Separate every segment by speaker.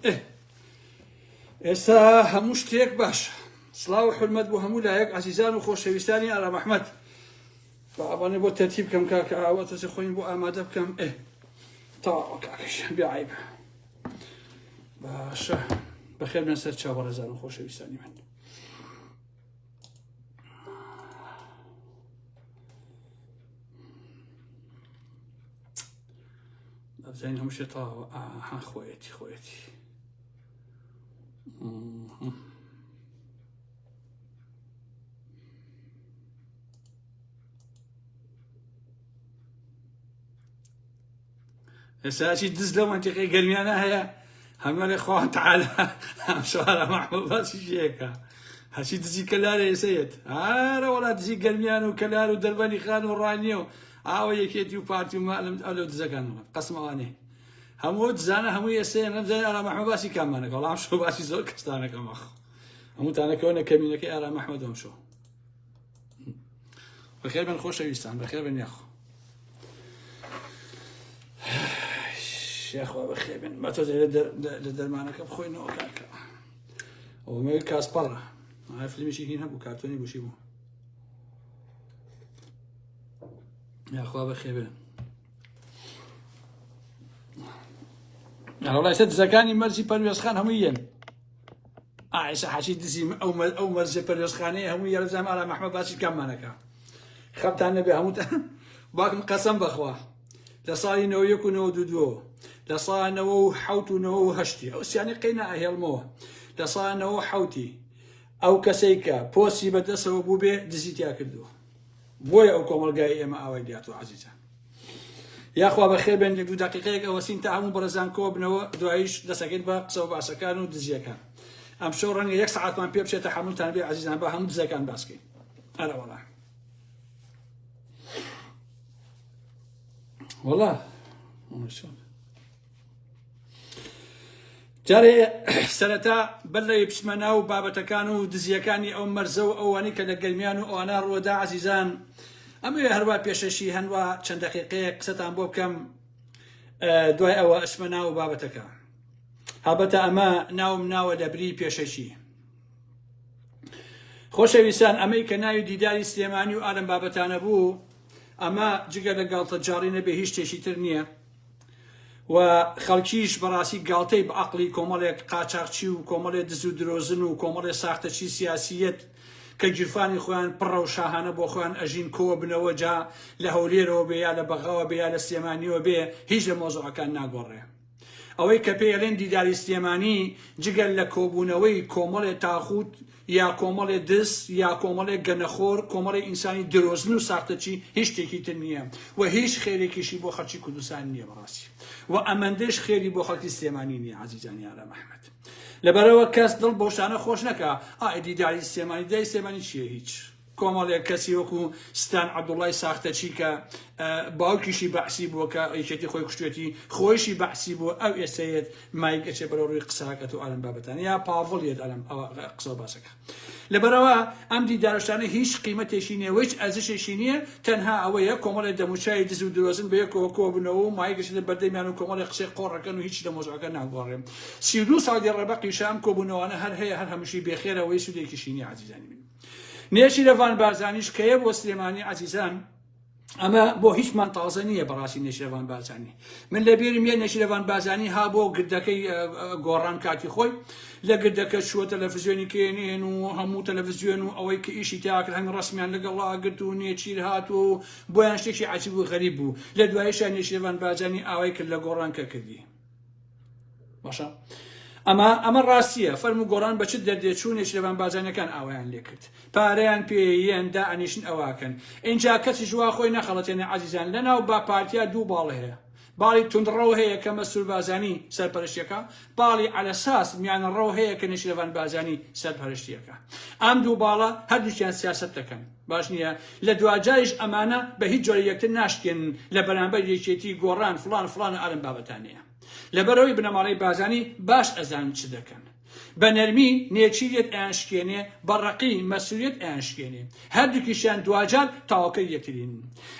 Speaker 1: ئێ ئێستا هەموو شتێک باشە سڵاو و حرمەت بۆ هەموو لایەک عزیزان و خۆشەویستانی ئارام ئەحمەد با ئەوانە بۆ تەرتیب بکەم کاکە ئاوە تەسە خۆین بۆ ئامادە بکەم ئێ تەواوە کاکەش بێ عیبە باشە بەخێر بێن سەر چاو بەڕێزان و خۆشەویستانی من بزانین هەموو شتێ تەواوە ئاها خۆیەتی خۆیەتی ئێستا چی دز لەو مەنتیقەی گەرمیانە هەیە هەموو خوا تعالی ئەم شوارە مەحموود باسی شێکە هەچی دزی کەلارە ئێسەیەت ئارە وەڵا دزی گەرمیان و کەلار و دەربەنی خان و ڕانیە و ئاوە یەکێتی و پارتی و مالم ئەو لەو دزەکان قەسمەوانێ هەموو دزانە هەموو ئێسەیە نەمزانانی ئارام ئەحمەد باسی کامانەکە وەڵام شۆ باسی زۆر کەستانەکەم ئەخ هەمووتانەکەونە کەمینەکەی ئارام ئەحمەد ئەم شۆ بەخێر بن خۆشەویستان بەخێر بن یاخۆ یاخوا بەخێر بن بە تۆ لە دەرمانەکە بخۆینەوە کاکە ئەومەوێت کاسپەڕە فیلمیشی هین هەبوو کارتۆنی بوشی بوو یاخوا بەخێر بن وڵای سە دزەکانی مەرزی پەروێزخان هەمووی یەن ئایسا حاجی دزی ئەو ئەو مەرزی پەروێزخانەیە هەموو یەرە زام ئارام ئەحمەد باسی کاممانەکە خەمتان نەبێ هەمووتان باکم قەسەم بەخوا لە ساڵی 91 و 92 لە ساڵ 97 و 98 ئەو سیانی قەینا ئەهێڵمەوە لە ساڵ 97 ئەو کەسەی کە پۆستی بەدەسەوە بوو بێ دزی تیا کردووە بۆیە ئەو کۆمەڵگای ئێمە ئاوای دیاتوە عزیزان یاخوا بەخێر بێن یەک دوو دەقیقەیەک ئەوەسین تا هەموو بەڕێزان کۆ بنەوە دواییش دەسەکەین بە قسە و باسەکان و دزیەکان ئەمشەو ڕەنگە یەک سەعاتمان پێ بچێت تەحەمولتان بێ عەزیزان با هەموو دزەکان باسکەین ئەرە وەڵا وەڵا جارێ سەرەتا بەر لەوەی بچمە ناو بابەتەکان و دزیەکانی ئەو مەرزە و ئەوانەی کە لە گەرمیان و ئەوانە ڕووەدا عەزیزان ئەمەوێ هەروە پێشەشی هەنوا چەند دەقیقەیەک قسەتان بۆ بکەم دوای ئەوە ئەچمە ناو بابەتەکە هەڵبەتە ئەمە ناوم ناوە لە بری پێشەکی خۆشەویستان ئەمەی کە ناوی دیداری سلێمانی و ئالم بابەتانە بوو ئەمە جگە لە گاڵتە جاڕی نەبێ هیچ شتێکی تر نییە و خەڵکیش بەڕاستی گاڵتەی بە عەقڵی کۆمەڵێک قاچاخچی و کۆمەڵێ دز و درۆزن و کۆمەڵێ ساختەچی سیاسییەت کە گیرفانی خۆیان پڕە و شاهانە بۆ خۆیان ئەژین کۆ بنەوە جا لە هەولێرەوە بێ یا لە بەغاوە بێ یا لە سلێمانیەوە بێ هیچ لە مەوزوعەکان ناگۆڕێ. ئەوەی کە پێی ئەلێن دیداری سلێمانی جگە لە کۆبوونەوەی کۆمەڵێ تاغوت یا کۆمەڵێ دز یا کۆمەڵێ گەنەخۆر کۆمەڵێ ئینسانی درۆزن و ساختەچی هیچ شتێکی تر نییە و هیچ خێرێکیشی بۆ خەڵکی کوردستان نییە بەڕاستی و ئەمەندەش خێری بۆ خەڵکی سلێمانی نییە عەزیزانی ئارام ئەحمەد لەبەرەوە کەس دڵ بەو شتانە خۆش نەکا ئای دیداری سلێمانی دیداری سلێمانی چییە هیچ کۆمەڵێک کەسی وەکو ستان عەبدوڵای ساختەچی کە باوکیشی بەعسی بووە کە یەکێتی خۆی کوشتێتی خۆیشی بەعسی بووە ئەو ئێسەیەت مایک ئەچێ بەرەو ڕووی قساکەت و ئالم بابەتان یا پاڤڵ یەت ئەلم ئەوە قسە و باسەکە لەبەرەوە ئەم دیدارشتانە هیچ قیمەتێکی نییە و هیچ ئەرزشێکی نییە تەنها ئەوەیە کۆمەڵێ دەموچای دز و درۆزن بە یەکەوە کۆبنەوە و مایک ئەچێتە بەردەمیان و کۆمەڵێ قسەی قۆڕەکەن و هیچ لە مۆزوعەکە ناگۆڕێ 32 ساڵی ڕەبەقیشە ئەم کۆبوونەوانە هەر هەیە هەر هەمووشی بێخێرە و هیچ سوودێکیشی نییە عەزیزانی من نێچیرەڤان بارزانیش کەیە بۆ سلێمانی عەزیزان ئەمە بۆ هیچمان تازە نییە بەڕاستی نێچیرەڤان بارزانی من لە بیرم یە نێچیرەڤان بارزانی ها بۆ گردەکەی گۆڕان کاتی خۆی لە گردەکە چووە تەلەفزیۆنی کێنێن و هەموو تەلەفزیۆن و ئەوەی کە ئیشی تیاکرد هەمی ڕسمیان لەگەڵا گرت و نێچیر هات و بۆیان شتێکی عەجیب و غەریب بوو لە دوایشا نێچیرەڤان بارزانی ئاوای کرد لە گۆڕان کە کردی باشە ئەمە ئەمە ڕاستیە فەرمو گۆڕان بە چ دەردێ چوو نێچیرەڤان بارزانیەکان ئاوایان لێکرد پارەیان پێیەن دا ئەنیشن ئەواکەن ئینجا کەسیش وا خۆی نەخەڵەتێنێ عەزیزان لەناو با پارتیا دوو باڵ هەیە باڵی توندڕەو هەیە کە مەسرور بارزانی سەرپەرشتیەکە باڵی عەلەساس میانەڕەو هەیە کە نێچیرەڤان بارزانی سەرپەرشتیەکە ئەم دوو باڵە هەردووکیان سیاسەت دەکەن باش نییە لە دواجاریش ئەمانە بە هیچ جۆرە یەکتر ناشکێنن لە بەرامبەر یەکێتی گۆڕان فڵان فڵان و ئالم بابەتانەیە لەبەرئەوەی بنەماڵەی بارزانی باش ئەزانن چ دەکەن. بە نەرمی نێچیریەت ئەیانشکێنێ، بە ڕەقی مەسروریەت ئەیانشکێنێ. هەردووکیشیان دواجار تەواوکەری یەکترین.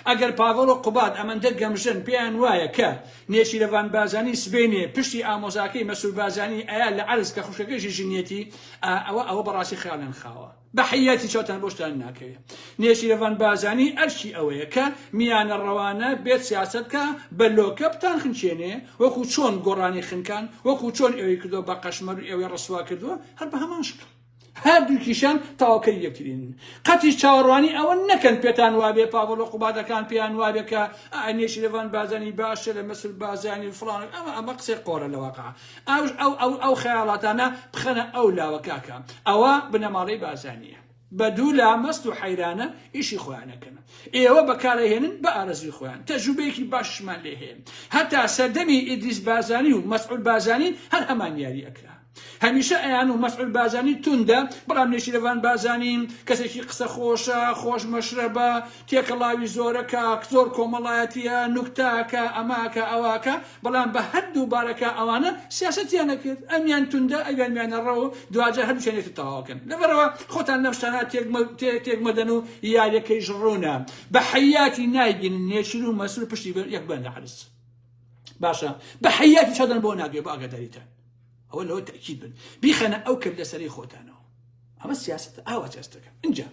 Speaker 1: ئەگەر پاڤڵ و قوباد ئەمەندە گەمژەن پێیان وایە کە نێچیرەڤان بارزانی سبەینێ پشتی ئامۆزاکەی مەسرور بارزانی ئەیا لە عەرز کە خوشکەکەیشی ژنیەتی ئا ئەوە ئەوە بەڕاستی خەیاڵیان خاوە. بە حەیاتی چاوتان بۆ شتان ناکەوێ. نێچیرەڤان بارزانی ئەرکی ئەوەیە کە میانەڕەوانە بێت سیاسەت بکا بە لۆکە بتانخنکێنێ وەکو چۆن گۆڕانی خنکان وەکو چۆن ئێوەی کردووە بە قەشمەر و ئێوەی ڕسوا کردووە هەر بە هەمان شکڵ. هەردووکیشیان تەواوکەری یەکترین. قەتیش چاوەڕوانی ئەوە نەکەن پێتان وابێ پاڤڵ و قوبادەکان پێیان وابێ کە ئا نێچیرەڤان بارزانی باشترە لە مەسرور بارزانی و فڵان ئەمە ئەمە قسەی قۆڕە لە واقع ئەو ئەو ئەو ئەو خەیاڵاتانە بخەنە ئەو لاوە کاکە ئەوە بنەماڵەی بارزانییە بە دوو لا مەست و حەیرانە ئیشی خۆیان ئەکەن ئێوە بەکارئەهێنن بە ئارەزوی خۆیان تەجروبەیەکی باششمان لێ هەیە هەتا سەردەمی ئیدریس بارزانی و مەسعود بارزانی هەر هەمان یاری ئەکرا هەمیشە ئەیان و مەسعود بارزانی توندە، بەڵام نێچیرەڤان بارزانی کەسێکی قسە خۆشە، خۆش مەشرەبە، تێکەڵاوی زۆرەکە، زۆر کۆمەڵایەتیە، نوکتاکە، ئەماکە، ئەواکە، بەڵام بە هەردوو بارەکە ئەوانە سیاسەتیان ئەکرد، ئەمیان توندە ئەویان میانەڕەو، دواجار هەردووکیان یەکتر تەواوەکەن. لەبەرئەوە خۆتان لەم شتانە تێک مەدەن و یاریەکەیش ڕوونە. بە حەیاتی نایبینن نێچیر و مەسرور پشتی یەک بەن لە عەرز. باشە بە حەیاتی چادان بۆ ناگەێ بۆ ئاگاداریتان. ئەوە لەوە تەئکید بن بیخەنە ئەو کەللە سەرەی خۆتانەوە ئەمە سیاسەتە ئاوا سیاسەتەکە ئینجا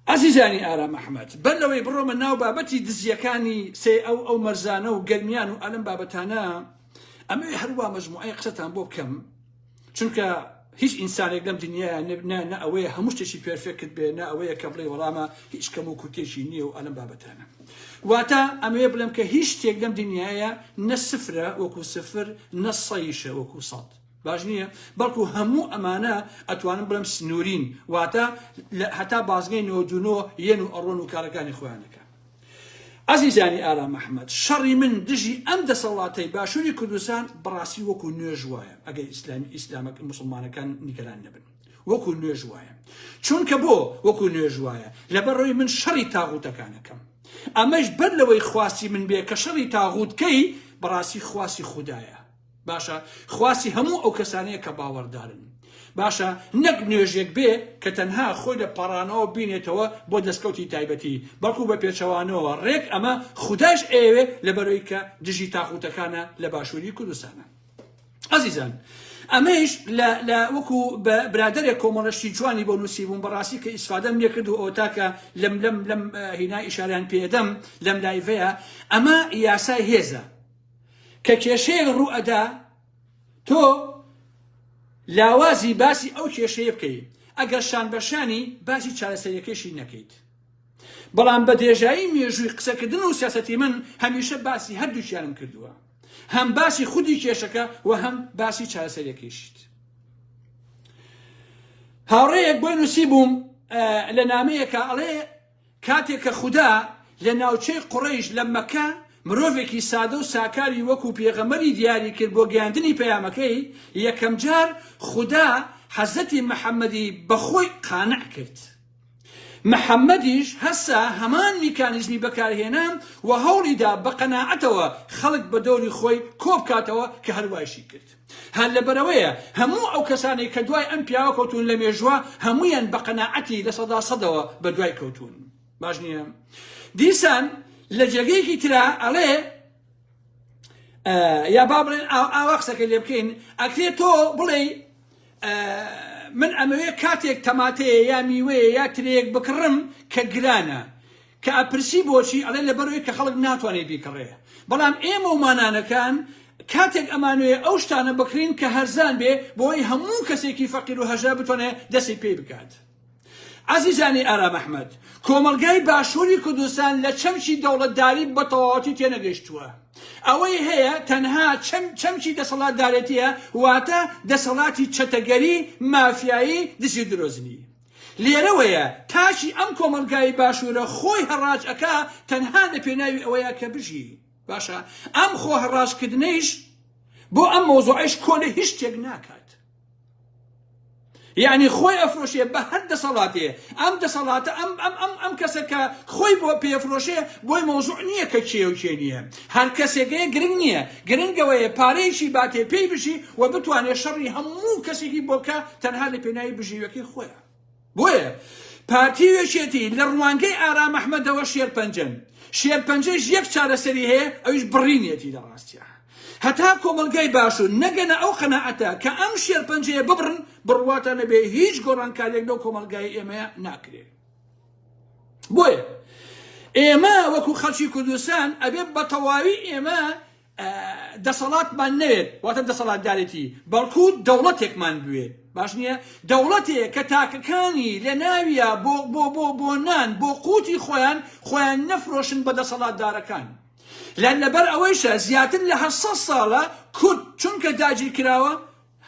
Speaker 1: ئازیزانی ئارام ئەحمەد بەر لەوەی بڕۆمە ناو بابەتی دزیەکانی سێ ئەو ئەو مەرزانە و گەرمیان و ئەلم بابەتانە ئەمەوێ هەروە مەجموعەی قسەتان بۆ بکەم چونکە هیچ ئینسانێک لەم دنیاە نە ئەوەیە هەموو شتێکی perfect بێ نە ئەوەیە کە بڵێ وەڵامە هیچ کەم و کورتێکی نییە و ئەلم بابەتانە واتە ئەمەوێ بڵێم کە هیچ شتێک لەم دنیایە نە سفرە وەکو سفر نە سەیشە وەکو سەد باش نییە بەڵکو هەموو ئەمانە ئەتوانم بڵێم سنوورین واتە هەتا بازگەی 99 یەن و ئەڕۆن و کارەکانی خۆیانەکە ئەزیزانی ئارام ئەحمەد شەڕی من دژی ئەم دەسەڵاتەی باشووری کوردستان بەڕاستی وەکو نوێژ وایە ئەگەر ئیسلامی ئیسلامەک مسلمانەکان نیگەران نەبن وەکو نوێژ وایە چونکە بۆ وەکو نوێژ وایە لەبەرەوەی من شەڕی تاغوتەکانەکەم ئەمەش بەر لەوەی خواستی من بێ کە شەڕی تاغوتکەی بەڕاستی خواستی خودایە باشە خواستی هەموو ئەو کەسانەیە کە باوەڕدارن باشە نەک نوێژێک بێ کە تەنها خۆی لە پاڕانەوە بینێتەوە بۆ دەستکەوتی تایبەتی بەڵکو بە پێچەوانەوە ڕێک ئەمە خوداش ئەیەوێ لەبەرەوەی کە دژی تاغوتەکانە لە باشووری کوردستانە ئەزیزان ئەمەیش لە لە وەکو بە برادەرێک کۆمەڵە شتی جوانی بۆ نووسی بووم بەڕاستی کە ئیسفادەم لێکرد و ئەوتا کە لەم لەم لەم هینا ئیشاریان پێدەم لەم live ەیە ئەمە یاسای هێزە کە کێشەیەک ڕوو ئەدا تۆ لاوازی باسی ئەو کێشەیە بکەیت ئەگەر شان بەشانی باسی چارەسەریەکەشی نەکەیت بەڵام بە درێژایی مێژووی قسەکردن و سیاسەتی من هەمیشە باسی هەردووکیانم کردووە هەم باسی خودی کێشەکە و هەم باسی چارەسەریەکەیشیت. هاوڕێیەک بۆی نووسی بووم لە نامەیەکە ئەڵێ کاتێک کە خودا لە ناوچەی قوڕەیش لە مەکە مرۆڤێکی سادە و ساکاری وەکو پێغەمبەری دیاری کرد بۆ گەیاندنی پەیامەکەی یەکەمجار خودا حەزرەتی محەممەدی بەخۆی قانع کرد. محەمەدیش هەسا هەمان میکانیزمی بەکارهێنا و هەوڵیدا بە قەناعەتەوە خەڵک بە دەوری خۆی کۆبکاتەوە کە هەر وایشی کرد. هەر لەبەرئەوەیە هەموو ئەو کەسانەی کە دوای ئەم پیاوە کەوتوون لە مێژووە هەموویان بە قەناعەتی 100%ەوە بە دوای کەوتوون. باش نییە؟ دیسان لە جێگەیەکی ترا ئەڵێ یا با بڵێن ئاوا قسەکە لێ بکەین ئەکرێ تۆ بڵێی من ئەمەوێ کاتێک تەماتەیە یا میوەیە یا ترێیەک بکڕم کە گرانە کە ئەپرسی بۆچی ئەڵێ لەبەرەوەی کە خەڵک ناتوانێت بیکڕێ بەڵام ئێمە و مانانەکان کاتێک ئەمانوێ ئەو شتانە بکرین کە هەرزان بێ بۆی هەموو کەسێکی فەقیر و هەژار بتوانێت دەستی پێی بکات ئازیزانی ئارام ئەحمەد، کۆمەڵگای باشووری کوردستان لە چەمکی دەوڵەتداری بە تەواوەتی تێنەگەیشتووە. ئەوەی هەیە تەنها چەمکی دەسەڵاتدارێتییە، واتە دەسەڵاتی چەتەگەری، مافیایی، دزی و درۆزنی. لێرەوەیە تاکی ئەم کۆمەڵگای باشوورە خۆی هەڕاج ئەکا تەنها لە پێناوی ئەوەیا کە بژی. باشە ئەم خۆ هەڕاجکردنەیش بۆ ئەم مەوزوعەیش کۆ لە هیچ شتێک ناکات. یەعنی خۆی ئەفرۆشێ بە هەر دەسەڵاتێ ئەم دەسەڵاتە ئەم ئەم ئەم ئەم کەسە کە خۆی بۆ پێفرۆشێ بۆی مەوزوع نییە کە کێ و کێ نییە هەر کەسێکەیە گرنگ نییە گرنگ ئەوەیە پارەیەکی باتێ پێی بژی و بتوانێ شەڕی هەموو کەسێکی بۆ بکا تەنها لە پێناوی بژیوەکەی خۆیان بۆیە پارتی و یەکێتی لە ڕوانگەی ئارام ئەحمەدەوە شێرپەنجەن شێرپەنجەیش یەک چارەسەری هەیە ئەویش بڕینیەتی لە ڕاستیا هەتا کۆمەڵگای باشوور نەگەنە ئەو قەناعەتە کە ئەم شێرپەنجەیە ببڕن، بڕواتان نەبێ هیچ گۆڕانکاریەک لەو کۆمەڵگای ئێمەیە ناکرێ. بۆیە ئێمە وەکو خەڵکی کوردستان ئەبێ بە تەواوی ئێمە دەسەڵاتمان نەوێت واتە دەسەڵاتدارێتی بەڵکو دەوڵەتێکمان بوێت باش نییە دەوڵەتێک کە تاکەکانی لە ناویە بۆ بۆ بۆ بۆ نان بۆ قوتی خۆیان خۆیان نەفرۆشن بە دەسەڵاتدارەکان لە لەبەر ئەوەیشە زیاتر لە 800 ساڵە کورد چونکە داگیر کراوە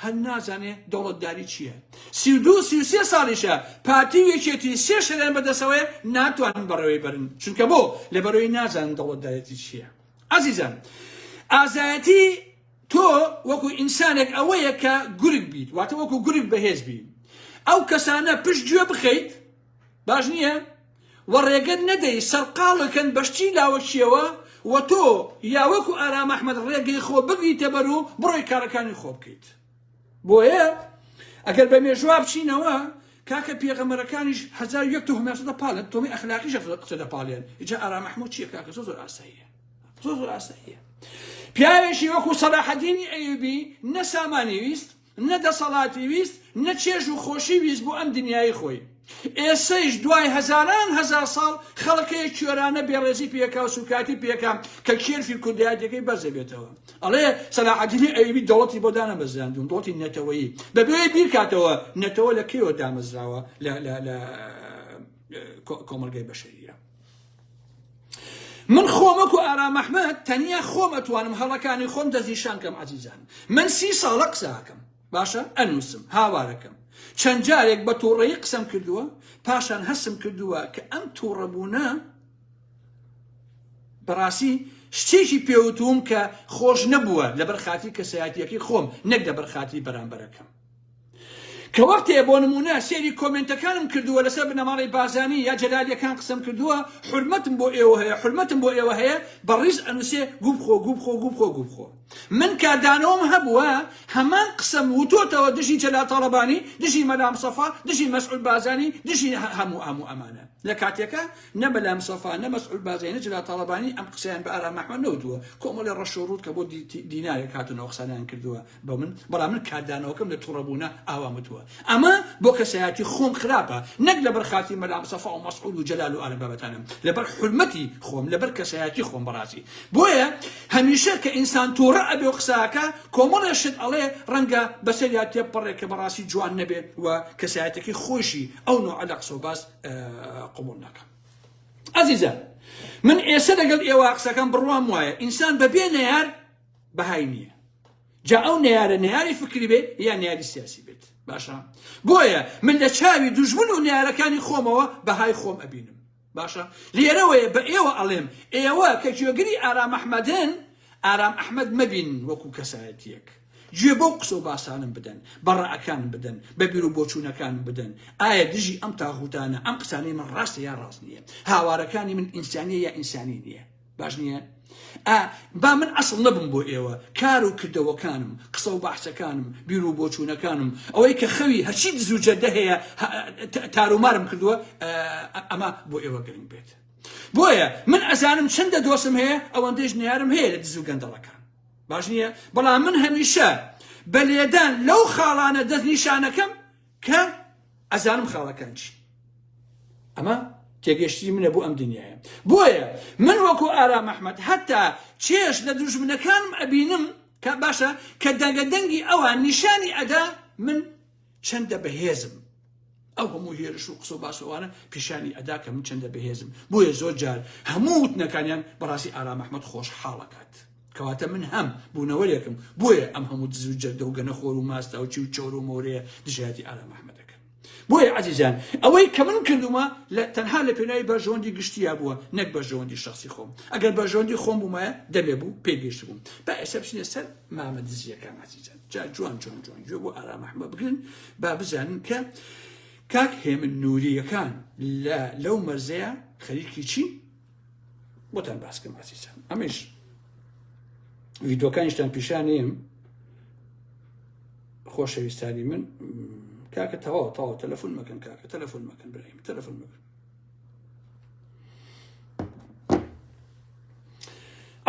Speaker 1: هەر نازانێ دەوڵەتداری چییە. 32 33 ساڵیشە پارتی و یەکێتی سێ شەریان بەدەستەوەیە ناتوانن بەڕێوەی بەرن چونکە بۆ لەبەرەوەی نازانن دەوڵەتدارێتی چییە. ئازیزان ئازایەتی تۆ وەکو ئینسانێک ئەوەیە کە گورگ بیت واتە وەکو گورگ بەهێز بی ئەو کەسانە پشت گوێ بخەیت باش نییە؟ و ڕێگەت نەدەی سەرقاڵکەن بە شتی لاوەکیەوە و تۆ یا وەکو ئارام ئەحمەد ڕێگەی خۆ بگریتە بەر و بڕۆی کارەکانی خۆ بکەیت بۆیە ئەگەر بە مێژوا بچینەوە کاکە پێغەمەرەکانیش 1001 تۆهمەت دەپاڵێن تۆمی ئەخلاقیش قسە دەپاڵێن ئیجا ئارام ئەحمەد چییە کاکە زۆر زۆر ئاساییە زۆر زۆر ئاساییە پیاوێکی وەکو سەلاحەدینی ئەیوبی نە سامانی ویست نە دەسەڵاتی ویست، نە چێژ و خۆشی ویست بۆ ئەم دنیای خۆی. ئێسەیش دوای هەزاران هەزار ساڵ خەڵک هەیە کوێرانە بێڕێزی پێکا و سوکایەتی پێکا کە کێرفی کوردایەتیەکەی بەرز ئەبێتەوە. ئەڵێ سەلاحەدینی ئەیوبی دەوڵەتی بۆ دانەمەزراندوون، دەوڵەتی نەتەوەیی. بەبێ بیرکاتەوە نەتەوە لە کەیەوە دامەزراوە لە لە لە کۆمەڵگای بەشەریە. من خۆم وەکو ئارام ئەحمەد تەنیا خۆم ئەتوانم هەڵەکانی خۆم دەستنیشان کەم عەزیزان من سی ساڵە قسە ئەکەم باشە ئەنووسم هاوارەکەم چەند جارێک بە تووڕەیی قسەم کردووە پاشان هەستم کردووە کە ئەم تووڕەبوونە بەڕاستی شتێکی پێوتوم کە خۆش نەبووە لەبەر خاتی کەسایەتیەکەی خۆم نەک لەبەر خاتی بەرامبەرەکەم کە وەختێ بۆ نموونە سەیری کۆمێنتەکانم کردووە لەسەر بنەماڵەی بارزانی یا جەلالیەکان قسەم کردووە حورمەتم بۆ ئێوە هەیە حورمەتم بۆ ئێوە هەیە بەڕیز ئەنووسێ گوو بخۆ گوو بخۆ گوو بخۆ گوو بخۆ من کاردانەوەم هەبووە هەمان قسەم وتۆتەوە دژی جەلال تاڵەبانی دژی مەلا مستەفا دژی مەسعود بارزانی دژی هەموو هەموو ئەمانە لە کاتێکە نە مەلا مستەفا نە مەسعود بارزانی نە جەلال تاڵەبانی ئەم قسەیان بە ئارام ئەحمەد نەوتووە کۆمەڵێ ڕەش و ڕووت کە بۆ دینارێک هاتنەوە قسانیان کردووە بە من بەڵام من کاردانەوەکەم لە توڕەبوونە ئاوام وتووە ئەمە بۆ کەسایەتی خۆم خراپە نەک لەبەر خاتری مەلا مستەفا و مەسعود و جەلال و ئالە بابەتانم لەبەر حورمەتی خۆم لەبەر کەسایەتی خۆم بەڕاستی بۆیە هەمیشە کە ئینسان توڕە ئەبێ و قساکە کۆمەڵێ شت ئەڵێ ڕەنگە بەسەریا تێپەڕێ کە بەڕاستی جوان نەبێ و کەسایەتەکەی خۆشی ئەو نوعە لە قسە و باس قبوڵ نەکا ئەزیزان من ئێستا لەگەڵ ئێوە قسەکەم بڕوام وایە ئینسان بەبێ نەیار بەهای نییە جا ئەو نەیارە نەیاری فکری بێت یا نەیاری سیاسی بێت باشە بۆیە من لە چاوی دوژمن و نەیارەکانی خۆمەوە بەهای خۆم ئەبینم باشە لێرەوەیە بە ئێوە ئەڵێم ئێوە کە گوێگری ئارام ئەحمەدن ئارام ئەحمەد مەبین وەکو کەسایەتیەک گوێ بەو قسە و باسانم بدەن بە ڕەئەکانم بدەن بە بیر و بۆچوونەکانم بدەن ئایا دژی ئەم تاغوتانە ئەم قسانەی من ڕاستە یا ڕاست نییە هاوارەکانی من ئینسانیە یا ئینسانی نییە باش نییە؟ ئا با من ئەسڵ نەبم بۆ ئێوە، کار و کردەوەکانم، قسە و باسەکانم، بیر و بۆچوونەکانم، ئەوەی کە خەوی هەرچی دز و جەردە هەیە تارومارم کردووە، ئەمە بۆ ئێوە گرنگ بێت. بۆیە من ئەزانم چەندە دۆستم هەیە، ئەوەندەیش نەیارم هەیە لە دز و گەندەڵەکان. باش نییە؟ بەڵام من هەمیشە بە لێدان لەو خاڵانە دەستنیشانەکەم کە ئەزانم خاڵەکان چین. ئەمە تێگەشتنی منە بۆ ئەم دنیایە بۆیە من وەکو ئارام ئەحمەد هەتا چێژ لە دوژمنەکانم ئەبینم کە باشە کە دەنگە دەنگی ئەوان نیشانی ئەدا من چەندە بەهێزم ئەو هەموو هێرش و قسە و باسەوانە پیشانی ئەدا کە من چەندە بەهێزم بۆیە زۆر جار هەموو وتنەکانیان بەڕاستی ئارام ئەحمەد خۆش حاڵەکات کەواتە من هەم بوونەوەرێکم بۆیە ئەم هەموو دز و جەردە و گەنەخۆر و ماستاوچی و چۆر و مۆرەیە دژایەتی ئارام ئەحمەد دەکەن. بۆیە عەزیزان ئەوەی کە من کردومە لە تەنها لە پێناوی بەرژەوەندی گشتیا بووە نەک بەرژەوەندی شخصی خۆم ئەگەر بەرژەوەندی خۆم بوومایە دەمێ بوو پێی گەیشتبووم با ئێستا بچینە سەر مامە دزیەکان عەزیزان جا جوان جوان جوان گوێ بۆ ئارام ئەحمە بگرن با بزانن کە کاک هێمن نوریەکان لە لەو مەرزەیە خەریکی چین بۆتان باسکەم عەزیزان ئەمەش ڤیدۆکانیشتان پیشانیم خۆشەویستانی من کاکە تەواو تەواو تەلەفۆن مەکەن کاکە تەلەفۆن مەکەن برایم تەلەفۆن مەکەن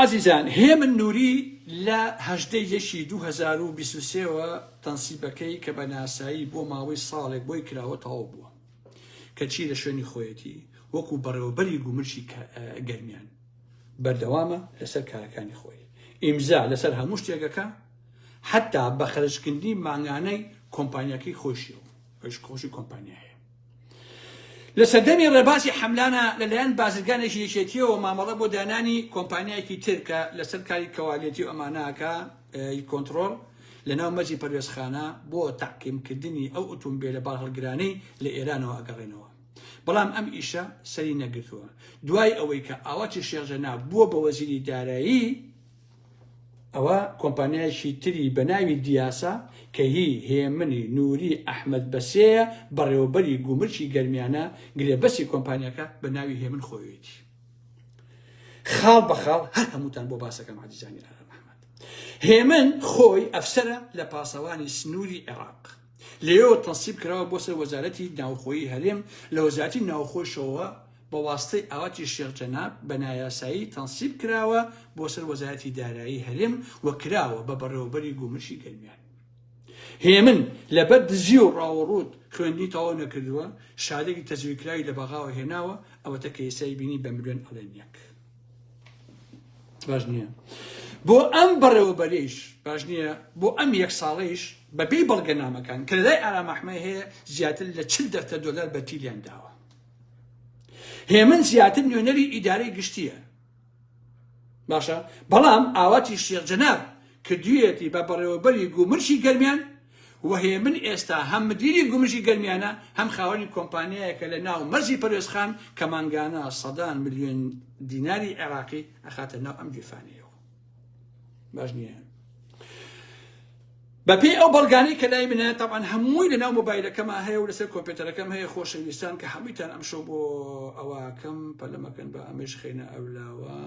Speaker 1: عزیزان هێمن نوری لە هەژدەی یەکی 2023ەوە تەنسیبەکەی کە بە ناسایی بۆ ماوەی ساڵێک بۆی کراوە تەواو بووە کەچی لە شوێنی خۆیەتی وەکو بەڕێوەبەری گومرکی گەرمیان بەردەوامە لەسەر کارەکانی خۆی ئیمزا لەسەر هەموو شتێکەکە حتا بە خەرجکردنی مانگانەی کۆمپانیاکەی خۆشیەوە ئەویش خۆشی کۆمپانیا هەیە لە سەردەمی ڕێبازی حەملانە لەلایەن بازرگانێکی یەکێتیەوە مامەڵە بۆ دانانی کۆمپانیایەکی تر کە لەسەر کاری کەوالێتی و ئەماناکە کۆنتڕۆڵ لەناو مەرزی پەروێزخانە بۆ تەعقیمکردنی ئەو ئوتومبێلە بارهەڵگرانەی لە ئێرانەوە ئەگەڕێنەوە. بەڵام ئەم ئیشە سەری نەگرتووە. دوای ئەوەی کە ئاواتی شێخ جەناب بووە بە وەزیری دارایی، ئەوە کۆمپانیایەکی تری بە ناوی دیاسا کە هی هێمنی نوری ئەحمەد بەسێیە بەڕێوەبەری گومرکی گەرمیانە، گرێبەستی کۆمپانیاکە بە ناوی هێمن خۆیەتی. خاڵ بە خاڵ هەر هەمووتان بۆ باسەکەم عەزیزانی ئارام ئەحمەد. هێمن خۆی ئەفسەرە لە پاسەوانی سنووری عێراق. لێیەوە تەنسیب کراوە بۆ سەر وەزارەتی ناوخۆیی هەرێم، لە وەزارەتی ناوخۆشەوە بە واستەی ئاواتی شێخ جەناب بە نایاسایی تەنسیب کراوە بۆ سەر وەزارەتی دارایی هەرێم و کراوە بە بەڕێوەبەری گومرکی گەرمیان. هێمن لەبەر دزی و ڕاوەڕووت خوێندنی تەواو نەکردووە، شادێکی تەزویرکراوی لە بەغاوە هێناوە، ئەوەتە کە ئێستای بینی بە ملیۆن ئەڵێن یەک. باش نییە بۆ ئەم بەڕێوەبەریش باش نییە بۆ ئەم یەک ساڵەیش بەپێی بەڵگەنامەکان کە لەلای ئارام ئەحمەی هەیە زیاتر لە چل دەفتەر دۆلار بەرتیلیان داوە هێمن زیاتر نوێنەری ئیدارەی گشتیە باشە بەڵام ئاواتی شێخ جەناب کردویەتی بە بەڕێوەبەری گومرکی گەرمیان و هێمن ئێستا هەم مدیری گومرکی گەرمیانە هەم خاوەنی کۆمپانیایەکە لە ناو مەرزی پەروێزخان کە مانگانە سەدان ملیۆن دیناری عێراقی ئەخاتە ناو ئەم گیرفانەیەوە. باش نییە؟ بەپێی ئەو بەڵگانەی کە لای منە تەبعەن هەمووی لە ناو مۆبایلەکەما هەیە و لەسەر کۆمپیوتەرەکەم هەیە خۆشەویستان کە هەموویتان ئەمشەو بۆ ئەوەکەم پەلەمەکەن بە ئەمەش خەینە ئەولاوە.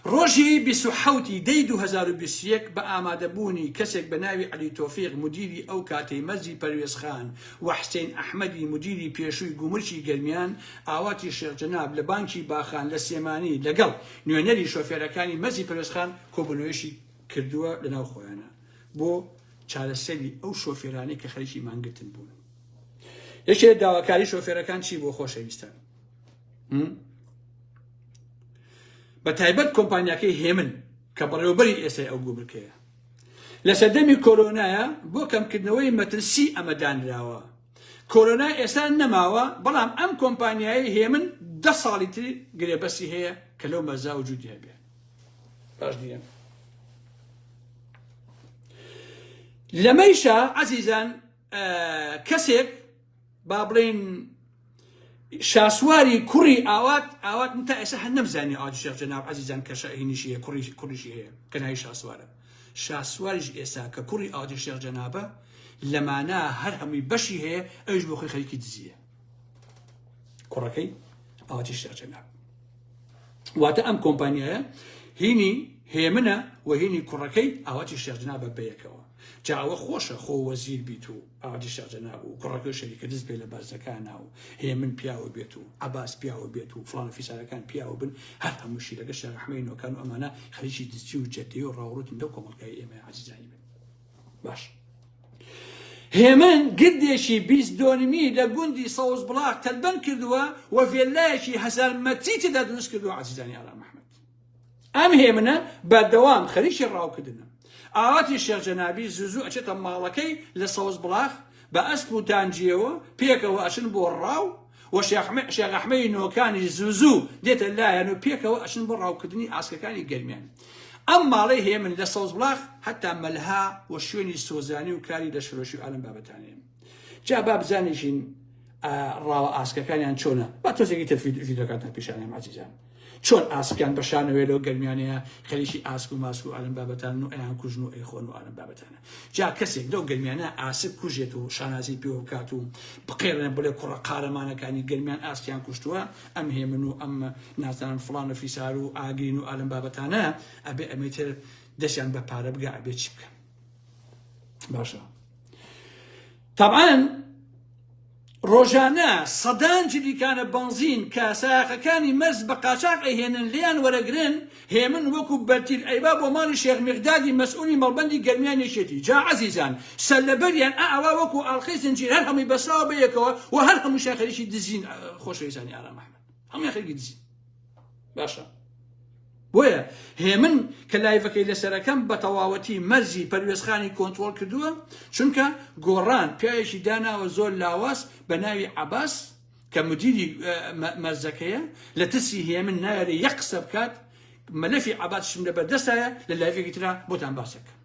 Speaker 1: ڕۆژی 27 ی دەی 2021 بە ئامادەبوونی کەسێک بە ناوی عەلی تۆفیق مدیری ئەو کاتەی مەرزی پەروێزخان و حسین ئەحمەدی مدیری پێشووی گومرکی گەرمیان ئاواتی شێخ جەناب لە بانکی باخان لە سلێمانی لەگەڵ نوێنەری شۆفێرەکانی مەرزی پەروێزخان کۆبوونەوەیەکی کردووە لەناو خۆیانا بۆ چارەسەری ئەو شۆفێرانەی کە خەریکی مانگرتن بوون. یەکێ لە داواکاری شۆفێرەکان چی بووە خۆشەویستان؟ بە تایبەت کۆمپانیاکەی هێمن کە بەڕێوەبەری ئێستای ئەو گومرکەیە لە سەردەمی کۆرۆنایە بۆ کەمکردنەوەی مەترسی ئەمە دانراوە کۆرۆنا ئێستا نەماوە بەڵام ئەم کۆمپانیایە هێمن دە ساڵی تری گرێبەستی هەیە کە لەو مەرزا وجودی هەبێ باش نییە لەمەیشا عەزیزان کەسێک با بڵێین شاسواری کوڕی ئاوات ئاوات من تا ئێستا هەر نەمزانی ئاواتی شێخ جەناب عەزیزان کە شاهینیشی هەیە کوڕی کوڕیشی هەیە کە ناوی شاسوارە شاسواریش ئێستا کە کوڕی ئاواتی شێخ جەنابە لەمانە هەر هەمووی بەشی هەیە ئەویش بۆ خۆی خەریکی دزیە کوڕەکەی ئاواتی شێخ جەناب واتە ئەم کۆمپانیایە هینی هێمنە و هینی کوڕەکەی ئاواتی شێخ جەنابە بەیەکەوە جا ئەوە خۆشە خۆ وەزیر بیت و ئاواتی شێخ جەناب و کوڕەکەی شەریکە دز بێ لە بەرزەکانا و هێمن پیاوە بێت و عەباس پیاوە بێت و فڵان و فیسارەکان پیاوە بن هەر هەموو شیرەکە شێخ ئەحمەی نۆکان و ئەمانە خەریکی دزی و جەردەی و ڕاوڕوتن لەو کۆمەڵگای ئێمە عەزیزانی من باش هێمن گردێکی 20 دۆنمی لە گوندی سەوز بڵاغ تەلبەند کردووە و ڤێلایەکی هەزار مەتری تێدا دروست کردووە عەزیزانی ئارام ئەحمەد ئەم هێمنە بەردەوام خەریکی ڕاوکردنە. ئاواتی شێخ جەنابی زوو زوو ئەچێتە ماڵەکەی لە سەوزبڵاخ بە ئەسپ و تانجیەوە پێکەوە ئەچن بۆ ڕاو و شێخ ئەحمەی نۆکانیش زوو زوو دێتە لایان و پێکەوە ئەچن بۆ ڕاوکردنی ئاسکەکانی گەرمیان. ئەم ماڵەی هێمن لە سەوزبڵاخ هەتا مەلها و شوێنی سۆزانی و کاری لەشفرۆشی و ئالەم بابەتانەیە. جا با بزانیشین ڕاوە ئاسکەکانیان چۆنە با تۆزێکی تر ڤیدیۆکانتان پیشانیان عزیزان چۆن ئاسکیان بە شانەوەی لەو گەرمیانەیە خەریکی ئاسک و ماسک و ئالم بابەتان و ئەیان کوژن و ئەیخۆن و ئالم بابەتانە جا کەسێک لەو گەرمیانە ئاسک کوژێت و شانازی پێوە بکات و بقێڕێن بڵێ کوڕە قارەمانەکانی گەرمیان ئاسکیان کوشتووە ئەم هێمن و ئەم نازانم فڵان و فیسار و ئاگرین و ئالم بابەتانە ئەبێ ئەمەی تر دەستیان بە پارە بگا ئەبێ چی بکەن باشە تەبعەن ڕۆژانە سەدان جلیکانە بەنزین کە سایەقەکانی مەرز بە قاچاخ ئەیهێنن لێیان وەرەگرن، هێمن وەکو بەرتیل ئەیبا بۆ ماڵی شێخ میقدادی مەسئولی مەڵبەندی گەرمیان یەکێتی. جا عەزیزان سەرلەبەریان ئاوا وەکو ئاڵقەی زنجیر هەر هەمووی بەستراوە بەیەکەوە و هەر هەمووشیان خەریکی دزین خۆشەویستانی ئارام ئەحمەد هەموویان خەریکی دزین. باشە بۆیە هێمن کە live ەکەی لەسەرەکەم بە تەواوەتی مەرزی پەروێزخانی کۆنترۆڵ کردووە چونکە گۆڕان پیاوێکی داناوە زۆر لاواز بە ناوی عەباس کە مدیری مەرزەکەیە لە ترسی هێمن نایەرێ یەک قسە بکات مەلەفی عەباسشم لەبەردەستایە لە live ێکی ترا بۆتان باسەکەم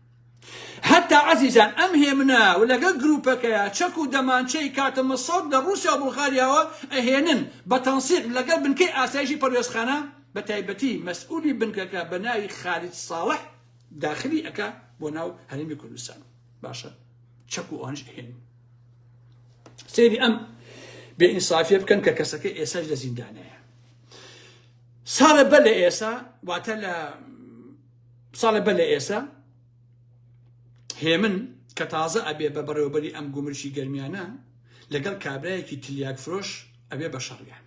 Speaker 1: هەتا عەزیزان ئەم هێمنە و لەگەڵ گروپەکەیا چەک و دەمانچەی کاتەمە سەوت لە ڕوسیا و بوڵغاریاوە ئەهێنن بە تەنسیق لەگەڵ بنکەی ئاسایشی پەروێزخانە بە تایبەتی مەسئولی بنکەکە بە ناوی خالید ساڵح داخلی ئەکا بۆ ناو هەرێمی کوردستان باشە چەک و ئەوانش ئەهێنن سەیری ئەم بێ ئینسافیە بکەن کە کەسەکە ئێساش لە زیندانەیە ساڵە بە لە ئێسا واتە لە ساڵێ بەر لە ئێسا هێمن کە تازە ئەبێ بە بەڕێوەبەری ئەم گومرکی گەرمیانە لەگەڵ کابرایەکی تلیاک فرۆش ئەبێ بە شەڕیان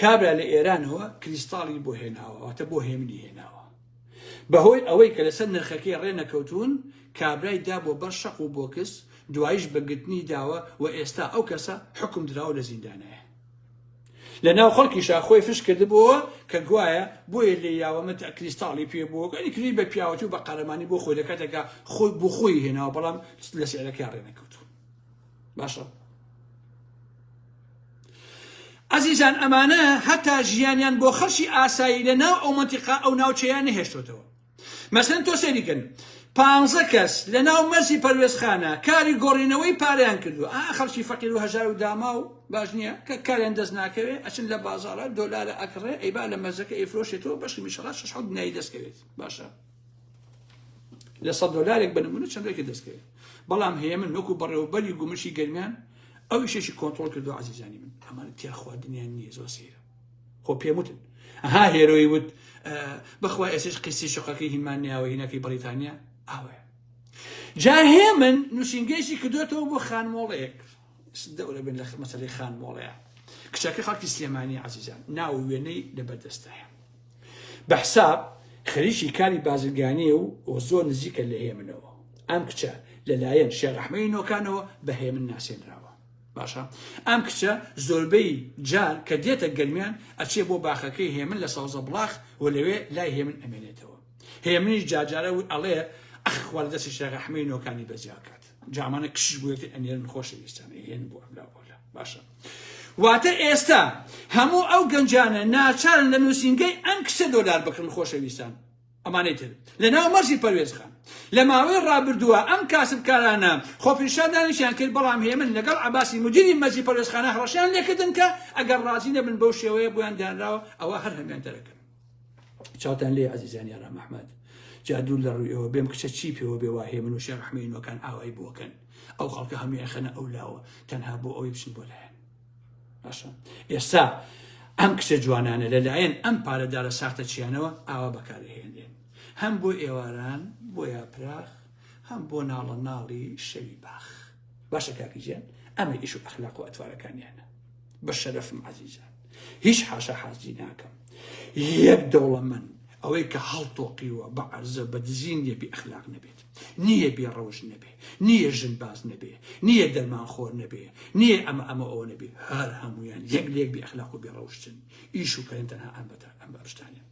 Speaker 1: کابرا لە ئێرانەوە کریستاڵی بۆ هێناوە واتە بۆ هێمنی هێناوە بەهۆی ئەوەی کە لەسەر نرخەکەی ڕێ نەکەوتون کابرای دا بۆ بەر شەق و بۆکس دوایش بەگرتنی داوە و ئێستا ئەو کەسە حکم دراوە لە زیندانایە لە ناو خەڵکیشا خۆی فش کردبۆوە کە گوایە بۆیە لێی یاوە مت کریستاڵی پێ بووە یانی کردی بە پیاوەتی و بە قارەمانی بۆ خۆی لە کاتێکا خۆی بۆ خۆی هێناوە بەڵام لە سعرەکەیان ڕێ نەکەوتوو باشە ئەزیزان ئەمانە هەتا ژیانیان بۆ خەڵکی ئاسایی لە ناو ئەو مەنتیقە ئەو ناوچەیە نەهێشتۆتەوە مەسەن تۆ سەیری کەن پانزە کەس لە ناو مەرزی پەروێزخانە کاری گۆڕینەوەی پارەیان کردووە ئا خەڵکی فەقیر و هەژار و داماو باش نییە کە کاریان دەست ناکەوێ ئەچن لە بازاڕە دۆلارە ئەکڕێ ئەیبا لە مەرزەکە ئەیفرۆشێتەوە بەشی میشەڵا شەش حەوت دیناری دەست کەوێت باشە لە سەد دۆلارێک بە نمونە چەند ڕێکی دەست کەوێت بەڵام هەیە من وەکو بەڕێوەبەری گومرکی گەرمیان ئەو ئیشێکی کۆنترۆڵ کردو عزیزانی من ئەمانە تێر خواردنیان نییە زۆر سەیرە خۆ پێم وتن ئەها هێرۆی وت بەخوا ئێسش قیسی شقەکەی هیمان نیاوە هینەکەی بەریتانیا ئاوەیە جا هێمن نووسینگەیشی کردوێتەوە بۆ خانمۆڵەیەک دەورە بن لە مەسەلەی خانمۆڵەیە کچەکە خەڵکی سلێمانی عزیزان ناو وێنەی لەبەردەستایە بە حساب خەریکی کاری بازرگانیە و زۆر نزیکە لە هێمنەوە ئەم کچە لەلایەن شێخ ئەحمەدی نۆکانەوە بە هێمن ناسێنراوە باشە ئەم کچە زۆربەی جار کە دێتە گەرمیان ئەچێ بۆ باخەکەی هێمن لە سەوزە بڵاخ و لەوێ لای هێمن ئەمێنێتەوە هێمنیش جارجارە و ئەڵێ ئەخ خوا لە دەستی شێخ ئەحمەی نۆکانی بەجیا کات جامانە کشش بۆ یەکتر ئەنێرن خۆشەویستان هێن بۆ ئەملا ئەولا باشە واتە ئێستا هەموو ئەو گەنجانە ناچارن لە نووسینگەی ئەم کچە دۆلار بکڕن خۆشەویستان ئەمانەی تر لە ناو مەرزی پەروێزخان. لە ماوەی ڕابردووە ئەم کاسبکارانە خۆپیشاندانێکیان کرد، بەڵام هێمن لەگەڵ عەباسی مودیری مەرزی پەروێزخانە هەڕەشەیان لێکردن کە ئەگەر ڕازی نەبن بەو شێوەیە بۆیان دانراوە ئەوا هەر هەموویان دەرەکەن. چاوتان لێ عەزیزانی ئارام ئەحمەد جا دوور لە ڕووی ئێوە بێم کچە چی پێوە بێ وا هێمن و شێخ ئەحمەدی نۆکان ئاوای بۆکەن ئەو خەڵکە هەمووی ئەخەنە ئەو لاوە تەنها بۆ ئەوەی بچن بۆ لایەن باشە ئێستا ئەم کچە جوانانە لەلایەن ئەم پارەدارە ساختەچیانەوە ئاوا بەکارهێنرێن هەم بۆ ئێواران بۆ یاپراخ هەم بۆ ناڵە ناڵی شەوی باخ باشە کاکی گیان ئەمە ئیش و ئەخلاق و ئەتوارەکانیانە بە شەرەفم عەزیزان هیچ حاشا حازی ناکەم یەک دەوڵەمەند ئەوەی کە هەڵتۆقیوە بە عەرزە بە دزی نییە بێ ئەخلاق نەبێت نییە بێ ڕەوش نەبێ نییە ژن باز نەبێ نییە دەرمان خۆر نەبێ نییە ئەمە ئەمە ئەوە نەبێ هەر هەمویان یەک لێک بێ ئەخلاق و بێ ڕەوشتن ئیش و کەرن تەنها ئەم بەتە ئەم بەشتانە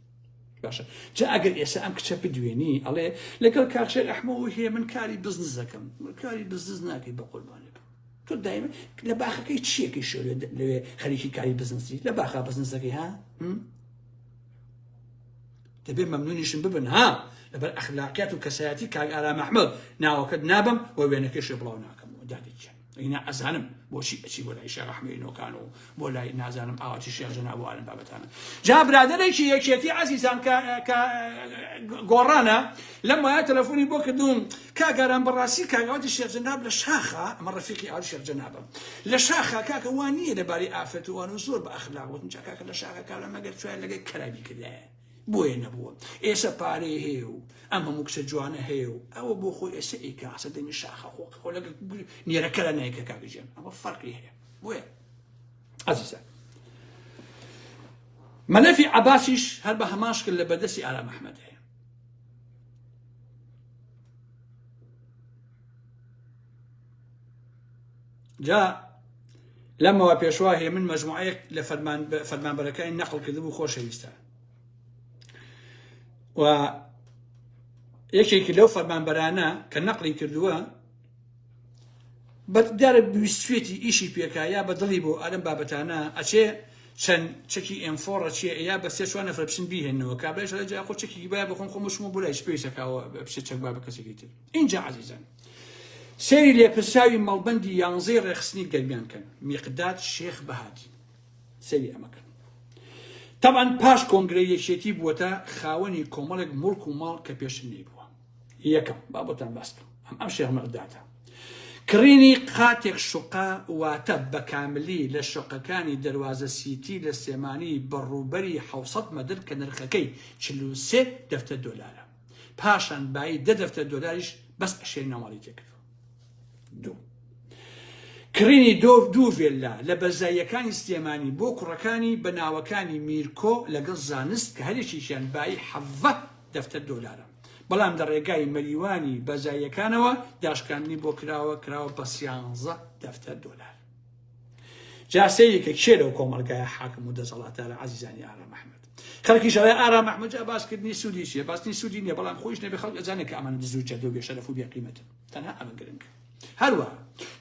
Speaker 1: باشە جا ئەگەر ئێستا ئەم کچە بدوێنی ئەڵێ لەگەڵ کاک شێر ئەحمە و هێ من کاری بزنس دەکەم کاری بزنس ناکەی بە قوربانێ بم تۆ دایمە لە باخەکەی چیەکەی شۆێ لەوێ خەریکی کاری بزنسی لە باخا بزنسەکەی ها؟ دەبێ مەمنونیشم ببن ها لەبەر ئەخلاقیات و کەسایەتی کاک ئارام ئەحمەد ناوەکەت نابەم و وێنەکەشی بڵاو ناکەمەوە دادە گیان ئینا ئەزانم بۆچی ئەچی بۆ لای شێخ ئەحمەدی نۆکان و بۆ لای نازانم ئاواتی شێخ جەناب و ئالم بابەتانە جا برادەرێکی یەکێتی عەزیزان کە کە گۆڕانە لەم وایە تەلەفۆنی بۆ کردوم کاک ئارام بەڕاستی کاک ئاواتی شێخ جەناب لە شاخە ئەمە ڕەفیقی ئاواتی شێخ جەنابە لە شاخە کاکە وا نییە لەبارەی ئافرەت و وانە زۆر بە ئەخلاق وتم جا کاکە لە شاخە کابرا مەگەر چوایە لەگەڵ کەرابی کردایە بۆیە نەبووە ئێسە پارەی هەیە و ئەم هەموو کچە جوانە هەیە و ئەوە بۆ خۆی ئێسە ئیکا سە دەمی شاخە خۆ خۆ لەگە نێرەکەرە نایکە کاکە گیان ئەوە فەرقی هەیە بۆیە عەزیزان مەلەفی عەباسیش هەر بە هەمان شکل لە بەردەستی ئارام ئەحمەد هەیە جا لەمەوە پێشوا هێمن مەجموعەیەک لە فەرمانبەرەکانی نەقڵ کردبوو خۆشەویستە و یەکێکی لەو فەرمانبەرانە کە نەقلی کردووە بەدارە ویستێتی ئیشی پێکا یا بە دڵی بۆ ئەلم بابەتانە ئەچێ چەند چەکی ئێمفۆڕە چیە یا بە سێ چوار نەفر بچن بیهێنەوە کابرایش ئەڵێ جا خۆ چەکێکی بایە بەخۆم خۆم بچمەوە بۆ لای چ پێویستەکەوە بچێت چەک با بە کەسێکی تر ئینجا عەزیزان سەیری لێپرسراوی مەڵبەندی یانزەی ڕێکخستنی گەرمیان کەن میقداد شێخ بەهادی سەیری ئەمە کەن تەبعەن پاش کۆنگرەی یەکێتی بووەتە خاوەنی کۆمەڵێک موڵک و ماڵ کە پێشتر نەیبووە یەکەم با بۆتان باس بکەم ئەم ئەم شێخ مقدادە کڕینی قاتێک شوقە واتە بە کاملی لە شوقەکانی دەروازە سیتی لە سلێمانی بە ڕووبەری 600 مەتر کە نرخەکەی 43 دەفتەر دۆلارە پاشان بایی دە دەفتەر دۆلاریش بەس ئەشێ ناوماڵی تێکردووە دوو کڕینی دۆ دوو ڤێللا لە بەرزاییەکانی سلێمانی بۆ کوڕەکانی بە ناوەکانی میرکۆ لەگەڵ زانست کە هەریەکێکیان بایی حەڤە دەفتەر دۆلارە بەڵام لە ڕێگای مەریوانی بەرزاییەکانەوە داشکاندنی بۆ کراوە کراوە بە سیانزە دەفتەر دۆلار جا سەیری کە کێ لەو کۆمەڵگایە حاکم و دەسەڵاتدارە عەزیزانی ئارام ئەحمەد خەڵکیش ئەڵێ ئارام ئەحمەد جا باسکردنی سوودی چییە باسکردنی سوودی نییە بەڵام خۆیش نەبێ خەڵک ئەزانێت کە ئەمانە دز و جەردە و بێشەرەف و بێقیمەتن تەنها ئەمە گرنگە هەروە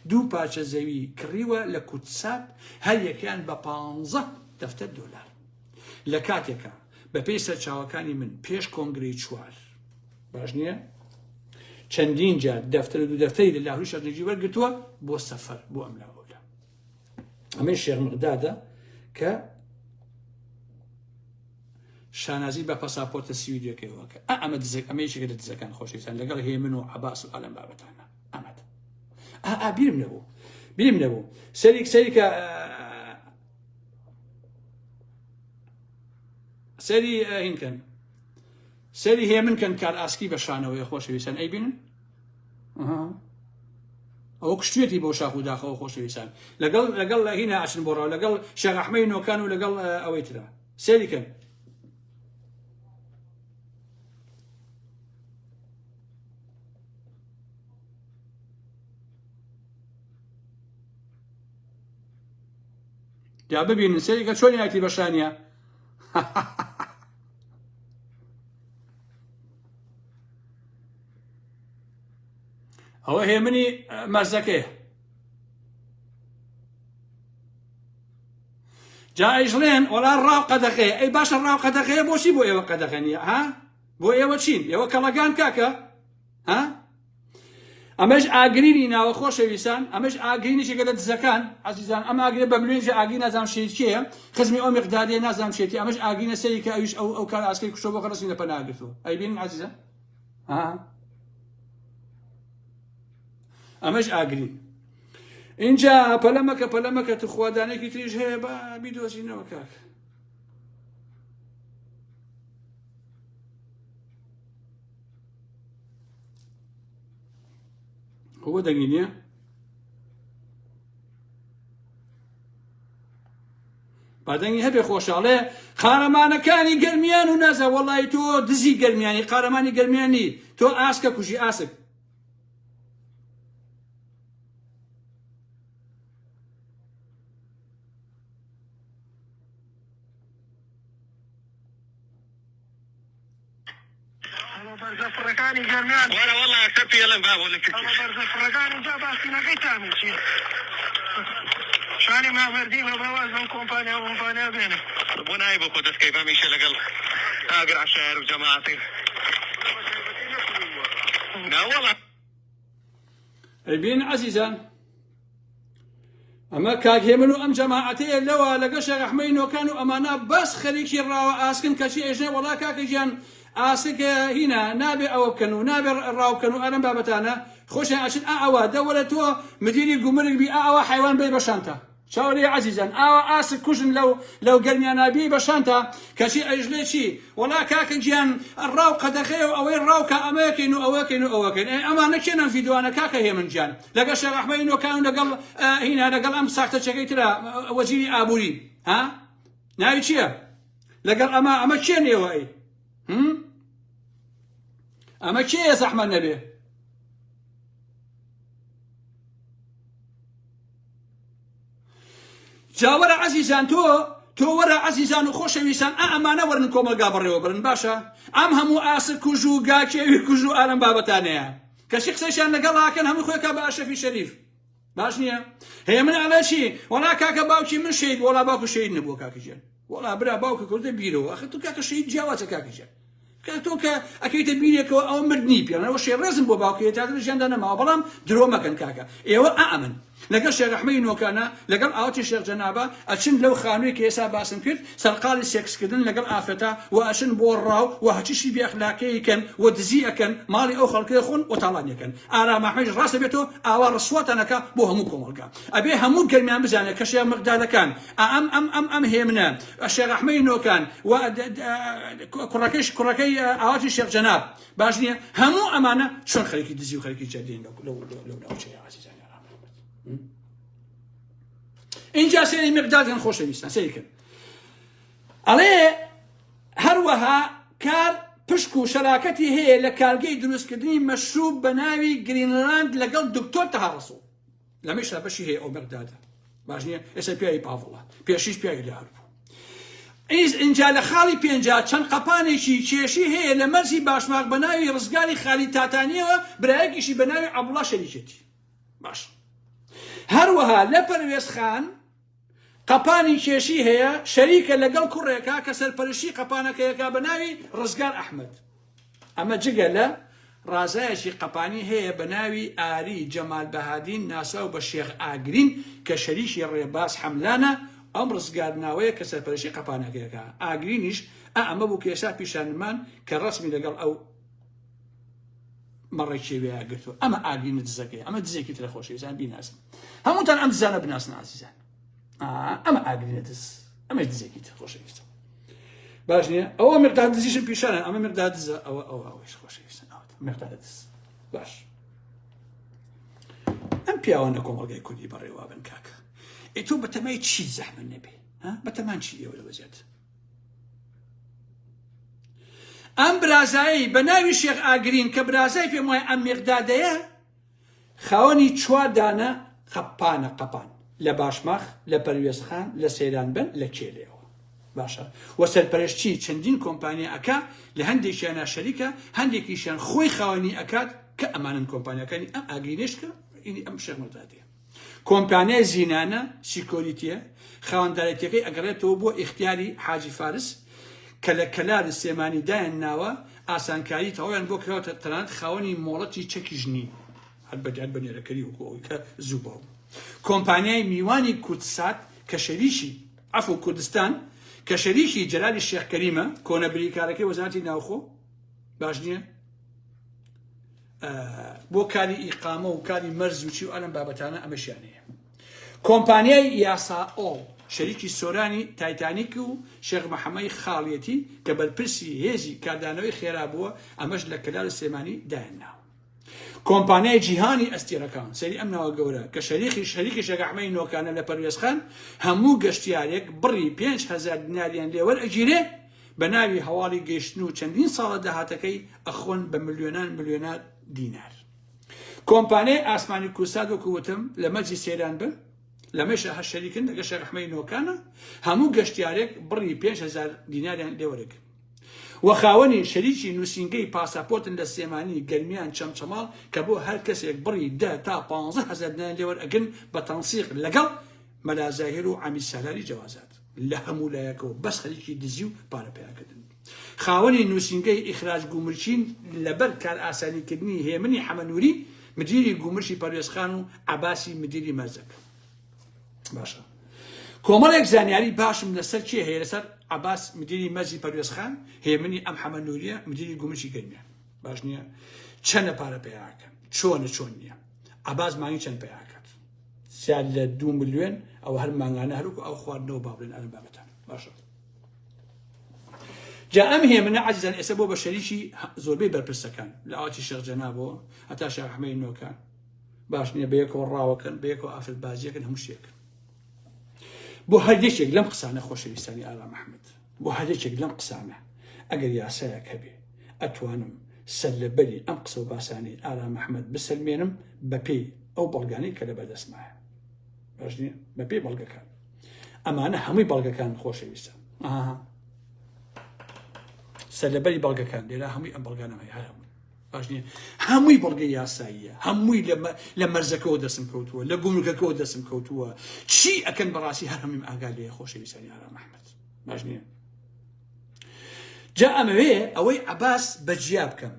Speaker 1: دوو پارچە زەوی کڕیوە لە کوردسات هەر یەکیان بە پانزە دەفتەر دۆلار لە کاتێکا بەپێی سەرچاوەکانی من پێش کۆنگرەی چوار باش نییە چەندین جار دەفتەر و دوو دەفتەری لە لاهوری شەرنەجی وەرگرتووە بۆ سەفەر بۆ ئەم لاوەلا ئەمەی شێخ مقدادە کە شانازی بە پەساپۆرتە سویدیەکەیەوە کە ئەمە دزێک ئەمە یەکێکە لە دزەکان خۆشەویستان لەگەڵ هێمن و عەباس و ئەلەم بابەتانە ئەمەد ئا بیرم نەبوو بیرم نەبوو سەریک سەریکە سەری هین کەن سەری هێمن کەن کار ئاسکی بە شانەوەی خۆشەویستان ئەیبینن ئەوە کوشتێتی بۆ شاخ و داخەوە خۆشەویستان لەگەڵ لەگەڵ لە هینا ئەچن بۆ ڕاو لەگەڵ شێخ ئەحمەی نۆکان و لەگەڵ ئەوەی ترا سەری کەن جا ببینن سەریکە چۆن یاتی بەشانە ئەوە هێمنی مەرزەکەیە جا ئەیژڵێن وەڵا ڕاو قەدەخەیە ئەی باشە ڕاو قەدەخەیە بۆچی بۆ ئێوە قەدەخە نییە ها بۆ ئێوە چین ئێوە کەڵەگان کاکە ها ئەمەش ئاگرینی ناوە خۆشەویستان ئەمەش ئاگرینێکێکە لە دزەکان عەزیزان ئەم ئاگرە بە ملیۆنێکی ئاگری نازانم شەهید کێیە خزمی ئەو میقدادیە نازانم چێتی ئەمەش ئاگرینە سەری کە ئەویش ئەو ئەو کار ئاسکەی کوشتۆ بۆ خەڵەسی لە پەنا گرتووە ئەیبینن عەزیزان ها ئەمەش ئاگرین اینجا پەلەمەکە پەلەمەکە توخوادانێکی تریش هەیە بە بیدۆزینەوە کاک خۆ دەنگی نییە با دەنگی هەبێ خۆشاڵێ قارەمانەکانی گەرمیان و نازە وەڵی تۆ دزی گەرمیانی قارەمانی گەرمیانی تۆ ئاسکە کوژی ئاسک
Speaker 2: هەڵۆ بەرزە فڕەکانی گەرمیان. وەرە وەڵا ئەکتەر پێڵێم با بۆ لە هەڵۆ بەرزە فڕەکانی جا باسینەکەی تامی چی شانی مامەردی بە با واز لەم کۆمپانیا و مۆمپانیا بێنێ. بۆ نایە بۆ خۆ دەست کەی بەم ئیشە لەگەڵ. ئاگر عەشایەر و جەماعەتی ناوەڵا.
Speaker 1: ئەی بین عەزیزان ئەمە کاک هێمن و ئەم جەماعەتەیە لەوە لەگە شێخ ئەحمەی نۆکان و ئەمانە بەس خەریکی ڕاوە ئاسکن کەچی ئێژێ وەڵا کاکە گیان ئاسک هینا نابێ ئەوە بکەن و نابێ ڕاو بکەن و ئەرم بابەتانە خۆشیان ئەچن ئا ئەوە دە وەرە تۆ مدیری گومرگ بی ئا ئەوە حیوان بی بە شانتە چاو لێ عەزیزان ئاوا ئاسک کوژن لەو لەو گەرمیانا بی بە شانتا کەچی ئەیژلێ چی وەڵا کاکە گیان ڕاو قەدەغەیە و ئەوەی ڕاو کا ئەمەکەین و ئەوەکەین و ئەوەکەین ئەی ئەمانە کێن ئەم ڤیدۆانە کاکە هێمن گیان لەگەڵ شێخ ئەحمەدی نۆکان و لەگەڵ هینا لەگەڵ ئەم ساختەچەکەی ترا وەزیری ئابووری ها ناوی چییە لەگەڵ ئەمە ئەمە کێن ئێوە ئەی ئەمە کێیە زەحمەت نەبێ جا وەرە عەزیزان تۆ تۆ وەرە عەزیزان و خۆشەویستان ئا ئەمانە وەرن کۆمەڵگا بەڕێوە برن باشە ئەم هەموو ئاسک کوژ و گاکێوی کوژ و ئالەم بابەتانەیە کەچی قسەشیان لەگەڵ ئاکەن هەموو خۆێکا بە ئەشرەفی شەریف باش نییە هەیە من ئەڵێ چی وەڵا کاکە باوکی من شەید وەڵا باوکو شەید نەبووە کاکە گیان وەڵا برا باوکە کوردە بیرەوە ئەخە تۆ کاکە شەید جیاوازە کاکە گیان کە تۆ کە ئەکەیتە بیرێکەوە ئەوە مردنی پێڵەوە شێ ڕێزم بۆ باوکی تا لە ژیاندا نەماوە بەڵام درۆ مەکەن کاکە ئێوە ئەمن لەگەڵ شێخ ئەحمەی نۆکانە لەگەڵ ئاوتی شێخ جەنابە ئەچن لەو خانووی کە ئێسا باسم کرد سەرقاڵی سێکسکردن لەگەڵ ئافرەتە و ئەچن بۆ ڕاو و هەچیشی بێ ئەخلاقیی کەن و دزی ئەکەن ماڵی ئەو خەڵکەی خۆن و تاڵانی ئەکەن ئارام ئەحمەدیش ڕاست ئەبێتەوە ئاوا ڕسواتان ئەکا بۆ هەموو کۆمەڵگا ئەبێ هەموو گەرمیان بزانێ کە شێخ مقدادەکان ئەم ئەم ئەم ئەم هێمنە شێخ ئەحمەی نۆکان و کوڕەکەش کوڕەکەی ئاواتی شێخ جەناب باش نییە هەموو ئەمانە چۆن خەریکی دزی و خەریکی جەردین لەو لەو ناوچەیە عزیزانی ئارام ئەحمەد اینجا سەیری مقداد کەن خۆشەویستان سەیری کەن ئەڵێ هەروەها کار پشک و شەراکەتی هەیە لە کارگەی دروستکردنی مەشروب بە ناوی گرینلاند لەگەڵ دکتۆر تەها ڕەسوڵ لەمەشدا بەشی هەیە ئەو مقدادە باش نییە ئێستا پیاوی پاڤڵە پێشیش پیاوی لە هەر بوو ئیز ئینجا لە خاڵی پێنجا چەند قەپانێکی کێشی هەیە لە مەرزی باشماخ بە ناوی ڕزگاری خالی تاتانیەوە برایەکیشی بە ناوی عەبدوڵا شەریکێتی باش هەروەها لە پەروێزخان قەپانی کێشی هەیە شەریکە لەگەڵ کوڕێکا کە سەرپەرشتی قەپانەکەیەکا بە ناوی ڕزگار ئەحمەد ئەمە جگە لە ڕازایەکی قەپانی هەیە بە ناوی ئاری جەمال بەهادین ناسراو بە شێخ ئاگرین کە شەریکی ڕێباز حەملانە ئەم ڕزگار ناوەیە کە سەرپەرشتی قەپانەکەیەکە ئاگرینیش ئا ئەمە بوو کە ئێستا پیشانمان کە ڕەسمی لەگەڵ ئەو مەڕە کێوەیە گرتووە ئەمە ئاگرینە دزەکەی ئەمە دزێکی ترە خۆشەویستان بیناسن هەمووتان ئەم دزانە بناسن ئازیزان ئەمە ئاگرینە دز ئەمە دزێکی تر خۆشەویستە باش نییە ئەوە مقدار دزیشم پیشانە ئەمە مقدار دزە ئەوە ئەوە ئەوەیش خۆشەویستن ئەوە مقدار دز باش ئەم پیاوانە کۆمەڵگای کوردی بەڕێوە بن کاکە ئێ تۆ بەتەمای چی زەحمە نەبێ بەتەمان چی ئێوە لەوە زیاتر ئەم برازایەی بە ناوی شێخ ئاگرین کە برازای پێم وایە ئەم میقدادەیە خاوەنی چوار دانە قەپانە قەپان لە باشماخ لە پەروێزخان لە سەیران بن لە کێلێەوە باشە و سەرپەرشتی چەندین کۆمپانیا ئەکا لە هەندێکیانە شەریکە هەندێکیشیان خۆی خاوەنی ئەکات کە ئەمانن کۆمپانیاکانی ئەم ئاگرینێش کە ئەم شێخ مردادەیە کۆمپانیای زینانە سیکۆریتیە خاوەندارێتیەکەی ئەگەڕێتەوە بۆ ئیختیاری حاجی فارس کە لە کەلار سلێمانی دایان ناوە ئاسانکاری تەواویان بۆ کراوە تەنانەت خاوەنی مۆڵەتی چەکیش نین هەر بە هەر بە نێرەکەری وەکو ئەوەی کە زوو باو بوو. کۆمپانیای میوانی کوردسات کە شەریکی عەفو کوردستان کە شەریکی جەلالی شێخ کەریمە کۆنە بریکارەکەی وەزارەتی ناوخۆ باش نییە بۆ کاری ئیقامە و کاری مەرز و چی و ئەلم بابەتانە ئەمەشیان هەیە کۆمپانیای یاسا ئۆڵ شەریکی سۆرانی تایتانیک و شێخ محەمەی خاڵیەتی کە بەرپرسی هێزی کاردانەوەی خێرا بووە ئەمەش لە کەلار سلێمانی دایانناوە کۆمپانیای جیهانی ئەستێرەکان سەری ئەم ناوە گەورە کە شەریخی شەریکی شێخ ئەحمەی نۆکانە لە پەروێزخان هەموو گەشتیارێک بڕی 5000 دیناریان لێوەرئەگیرێ بە ناوی هەواڵی گەیشتن و چەندین ساڵە داهاتەکەی ئەخۆن بە ملیۆنان ملیۆنات دینار. کۆمپانیای ئاسمانی کوردسات وەکو وتم لە مەرجی سەیران بن لەمەشە هەر شەریکن لەگە شێخ ئەحمەی نۆکانە هەموو گەشتیارێک بڕی 5000 دیناریان لێوەرەگرن و خاوەنی شەریکی نووسینگەی پاساپۆرتن لە سلێمانی گەرمیان چەمچەماڵ کە بۆ هەر کەسێک بڕی 10 تا 15 هەزار دینار لێوەرئەگرن بە تەنسیق لەگەڵ مەلا زاهیر و عەمید سالاری جەوازات. لە هەموو لایەکەوە بەس خەریکی دزی و پارە پەیاکردن. خاوەنی نووسینگەی ئیخراج گومرکین لەبەر کارئاسانیکردنی هێمنی حەمەنووری مدیری گومرکی پەروێزخان و عەباسی مدیری مەرزەکە. باشە کۆمەڵێک زانیاری باشم لەسەر کێ هەیە لەسەر عەباس مدیری مەرزی پەروێزخان هێمنی ئەم حەمە نوریە مدیری گومرکی گەرمیان باش نییە چەنە پارە پیاکەن چۆنە چۆن نییە عەباس مانگی چەند پیاکات زیاد لە دو ملیۆن ئەوە هەر مانگانە هەروکو ئەو خواردنەوە با بڵێن ئەم بابەتان باشە جا ئەم هێمنە عەزیزان ئێستا بۆ بە شەریکی زۆربەی بەرپرسەکان لە ئاواتی شێخ جەنابەوە هەتا شێخ ئەحمەدی نۆکان باش نییە بەیەکەوە ڕاوەکەن بەیەکەوە ئافرەت بازیەکەن هەموو شتێکن بۆ هەر یەکێک لەم قسانە خۆشەویستانی ئارام ئەحمد بۆ هەر یەکێک لەم قسانە ئەگەر یاسایەک هەبێ ئەتوانم سەرلەبەری ئەم قسە و باسانەی ئارام ئەحمد بسەلمێنم بەپێی ئەو بەڵگانەی کە لە بەردەستمایە باش نییە بەپێی بەڵگەکان ئەمانە هەمووی بەڵگەکان خۆشەویستە ئاها سەرلەبەری بەڵگەکان لێرە هەمووی ئەم بەڵگانە هەیە هەر هەمووی باش نییە هەمووی بەڵگەی یاساییە هەمووی لە مەرزەکەەوە دەسم کەوتووە لە گومرکەکەەوە دەسم کەوتووە چی ئەکەن بەڕاستی هەر هەموویم ئاگا لێ خۆشەویستانی ئارام ئەحمد باش نییە جا ئەمەوێ ئەوەی عباس بەجیا بکەم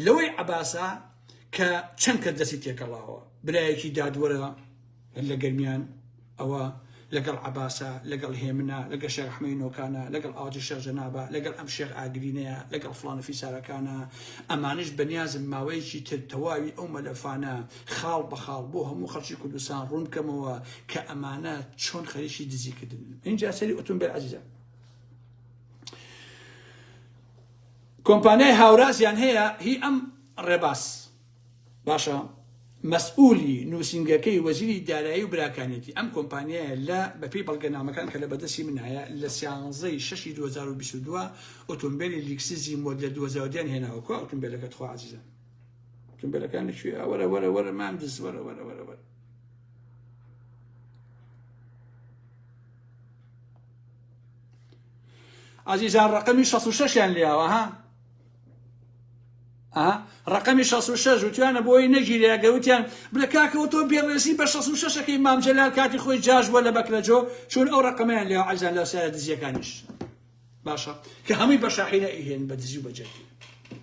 Speaker 1: لەوەی عباسا کە چەند کە دەستی تێکەڵاوە برایەکی دادوەرە لە گەرمیان ئەوە لەگەڵ عەباسە، لەگەڵ هێمنە، لەگەڵ شێخ ئەحمەدی نۆکانە، لەگەڵ ئاواتی شێخ جەنابە، لەگەڵ ئەم شێخ ئاگرینەیە، لەگەڵ فڵان و فیسارەکانە، ئەمانەش بەنیازم ماوەیەکی تر تەواوی ئەو مەلەفانە خاڵ بە خاڵ بۆ هەموو خەڵکی کوردستان ڕوون بکەمەوە کە ئەمانە چۆن خەریکی دزیکردنن. ئینجا سەری ئۆتۆمبێل عەزیزان. کۆمپانیای هاورازیان هەیە هی ئەم ڕێباز. باشە مەسئولی نوسینگەکەی وەزیری دارایی و براکانیەتی ئەم کۆمپانیایە لە بەپێی بەڵگەنامەکان کە لە بەدەستی منایە لە سیانزەی شەشی 2022 ئۆتۆمبێلی لیکسزی مۆدلە 2000 هێناوە کوا ئۆتۆمبێلەکە تخوا عەزیزان ئۆتۆمبێلەکان لەکوێ وەرە وەرە وەرە مام دز وەرە وەرە وەرە وەرە عزیزان ڕقمی 66یان لیاوە ها ئا ڕەقەمی 66 وتویانە بۆی نەگیرێ ئەگەر وتیان بلە کاکەوە تۆ بێڕێزی بە 66 ەکەی مام جەلال کاتی خۆی جاش بووە لە بەکرەجۆ چون ئەو ڕەقەمەیان لێ عەزیزان لە سایە دزیەکانیش باشە کە هەمووی بە شاحینە ئیهێن بە دزی و بە جەردی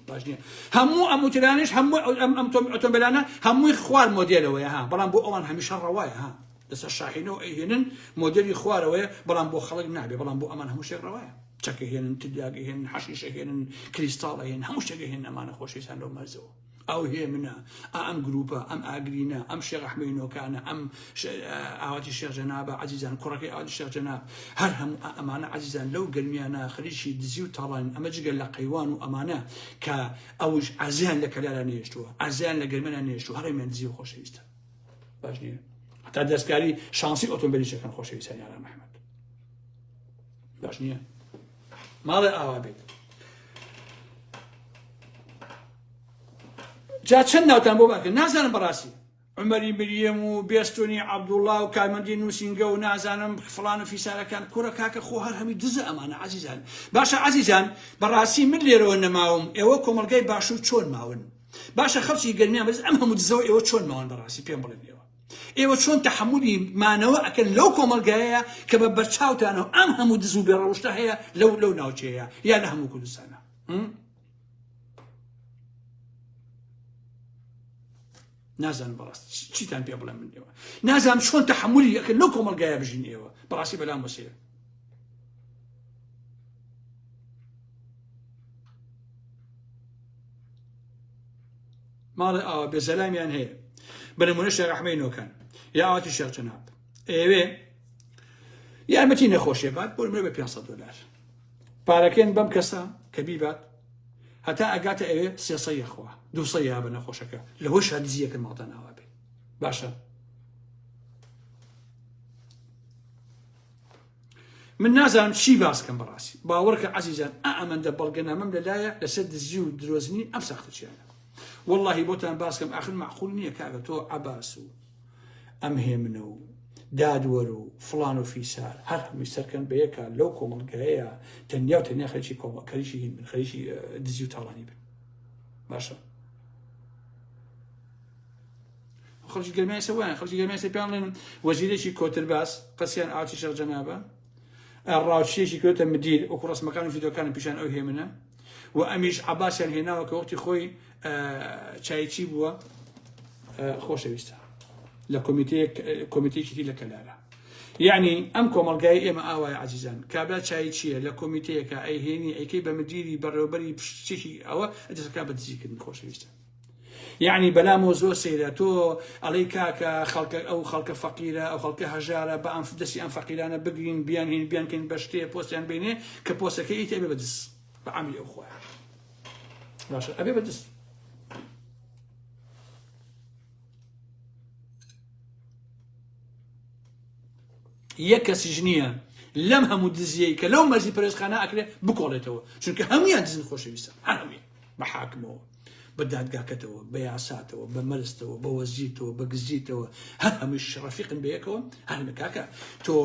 Speaker 1: باش نییە هەموو ئەم وترانیش هەموو ئەم ئەم ئۆتۆمبیلانە هەمووی خوار مۆدێلەوەیە ها بەڵام بۆ ئەوان هەمیشە ڕەوایە ها لەسەر شاحینەوە ئەیهێنن مۆدێلی خوارەوەیە بەڵام بۆ خەڵک نابێ بەڵام بۆ ئەمان هەموو شتێک ڕەوایە چەکە هێنن تلیاگە هێنن حەشیشە هێنن کریستاڵە هێن هەموو شتێک هێنن ئەمانە خۆشەویستان لەو مەرزەوە ئەو هێمنە ئەم گروپە ئەم ئاگرینە ئەم شێخ ئەحمەی نۆکانە ئەم ئاواتی شێخ جەنابە عەزیزان کوڕەکەی ئاواتی شێخ جەناب هەر هەموو ئەمانە عەزیزان لەو گەرمیانە خەریکی دزی و تاڵان ئەمە جگە لە قەیوان و ئەمانە کە ئەوش عەزیان لە کەلارا نێشتووە عەزیان لە گەرمیانە نێشتووە هەرێمیان دزی و خۆشەویستە باش نییە هەتا دەستکاری شانسی ئۆتۆمبیلی چەکەن خۆشەویستانی ئارام ئەحمەد باش نییە ماڵێ ئاوا بێت جا چەند ناوتان بۆ باکە نازانم بەڕاستی عمەری مریەم و بێستونی عەبدوڵڵا و کارمەندی نووسینگە و نازانم فڵان و فیسارەکان کوڕە کاکە خۆ هەر هەمی دزە ئەمانە عەزیزان باشە عەزیزان بەڕاستی من لێرەوە نەماوم ئێوە کۆمەڵگای باشوور چۆن ماون باشە خەڵکی گەرمیان بەس ئەم هەموو دزەوە ئێوە چۆن ماون بەڕاستی پێم بڵێن ئێوە ئێوە چۆن تەحەمولی مانەوە ئەکەن لەو کۆمەڵگایەیە کە بە بەرچاوتانەوە ئەم هەموو دز و بێڕەوشتە هەیە لەو لەو ناوچەیە یا لە هەموو کوردستانە نازانم بەڕاست چیتان پێ بڵێم من ئێوە نازانم چۆن تەحەمولی ئەکەن لەو کۆمەڵگایە بژین ئێوە بەڕاستی بەلام وەسەیە ماڵێ ئاوا بێ زەلامیان هەیە بە نمونە شێخ ئەحمەی نۆکان یا ئاواتی شێخ جەناب ئەیەوێ یارمەتی نەخۆشیە بات بۆ نمونە بە 500 دلار پارەکەن بەم کەسە کە بیبات هەتا ئەگاتە ئەوێ سێسە یەخوا دووسە یا بە نەخۆشەکە لەوە شادزیەکە ماڵتان ئاوا بێ باشە من نازانم چی باس کەم بەڕاستی باوەڕکە عەزیزان ئا ئەمەندە بەڵگەنامەم لەلایە لەسەر دزی و درۆزنی ئەم ساختەچیانە واللهی بۆتان باس کەم ئاخر معقول نییە کاکە تۆ عەباس و ئەم هێمنە و دادوەر و فڵان و فیسار هەر هەمووی سەرکەن بە یەکە لەو کۆمەڵگایەیە تەنیا و تەنیا خەریکی کۆمەڵ خەریکی هین بن خەریکی دزی و تاڵانی بن باشە خەڵکی گەرمیان ئێستا وایە خەڵکی گەرمیان ئێستا پێیان بڵێن وەزیرێکی کۆترباز قەسیان ئاچی شێخ جەنابە ڕاوچیەکی کردە مدیر وەکو ڕسمەکان و ڤیدیۆکانم پیشان ئەو هێمنە. و ئەمیش عەباسیان هێناوە کە وەختی خۆی چایچی بووە خۆشەویستە لە کۆمیتەیەک کۆمیتێکی لە کەلارە یعنی ئەم کۆمەلگای ئێمە ئاوای عزیزان کابرا چای چییە لە کۆمیتەیەکە ئەیهێنی ئەیکەی بە مدیری بەڕێوبەری پشتێکی ئەوە دەستەکە بە دزیکردن خۆشەویستە یەعنی بەلامەوە زۆر سەیرە تۆ ئەڵێی کاکە خەڵکە ئەو خەڵکە فەقیرە ئەو خەڵکە هەژارە بە ئەم دەستی ئەم فەقیرانە بگرین بیان هین بیان کەین بە شتێ پۆستیان بینێ کە پۆستەکە ئیتە ئەبێ بە دز بە عەمری ئەو خۆیان باشە ئەبێ بە دز یەک کەسیش نییە لەم هەموو دزیەی کە لەو مەرزی پەرێزخانە ئەکرێ بکۆڵێتەوە چونکە هەمویان دزن خۆشەویستە هەر هەموویان بە حاکمەوە بە دادگاکەتەوە بە یاساتەوە بە مەرزتەوە بە وەزیرتەوە بە گزیتەوە هەر هەمووش ڕەفیقن بەیەکەوە هەر کاکە تۆ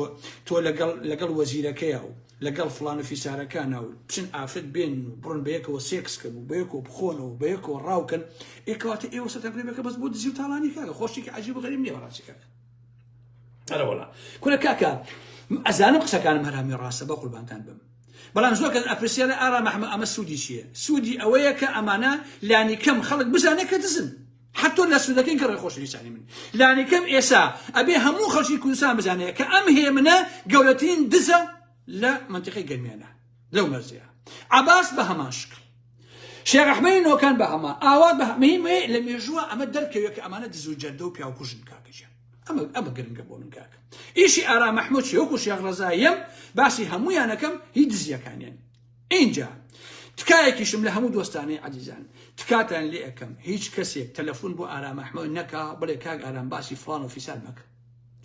Speaker 1: تۆ لەگەڵ لەگەڵ وەزیرەکەیە و لەگەڵ فلان و فیسارەکانە و بچن ئافرەت بێن و بڕن بەیەکەوە سێکس کەن و بەیەکەوە بخۆنەوە بەیەکەوە ڕاوکەن ئێکەواتە ئێوە سەتان بێکە بەس بۆ دزی و تاڵانی کاکە خۆشتێکی عجیب و غەریب نییە بەڕاستی کاکە ئەرەوەڵا کورە کاکە ئەزانم قسەکانم هەرامی ڕاستە بە قوربانتان بم بەڵام زۆر کەس ئەپرسیارە ئارام ئەحمە ئەمە سوودی چییە سوودی ئەوەیە کە ئەمانە لانی کەم خەڵک بزانێت کە دزن حتۆ لە سوودەکەی گەڕێ خۆشەویستانی من لانی کەم ئێسا ئەبێ هەموو خەڵکی کوردستان بزانێت کە ئەم هێمنە گەورەترین دزە لە منتیقەی گەرمیانە لەو مەرزەیە عەباس بە هەمان شکل شێخ ئەحمەدی نۆکان بە هەمان ئاوات بە مهمە لە مێژووە ئەمە دەرکەوێت کە ئەمانە دز و جەردە و پیاوکوژن کاکە گیان ئەمە ئەمە گرنگە بۆ من کاکە ئیشی ئارام مەحمود چی وەکو شێخ ڕەزایەم باسی هەمویانەکەم هی دزیەکانیان اینجا تکایەکیشم لە هەموو دۆستانەی عەزیزان تکاتان لێ ئەکەم هیچ کەسێک تەلەفۆن بۆ ئارام ئەحمەد نەکا بڵێ کاک ئارام باسی فڵان و فیسار مەکە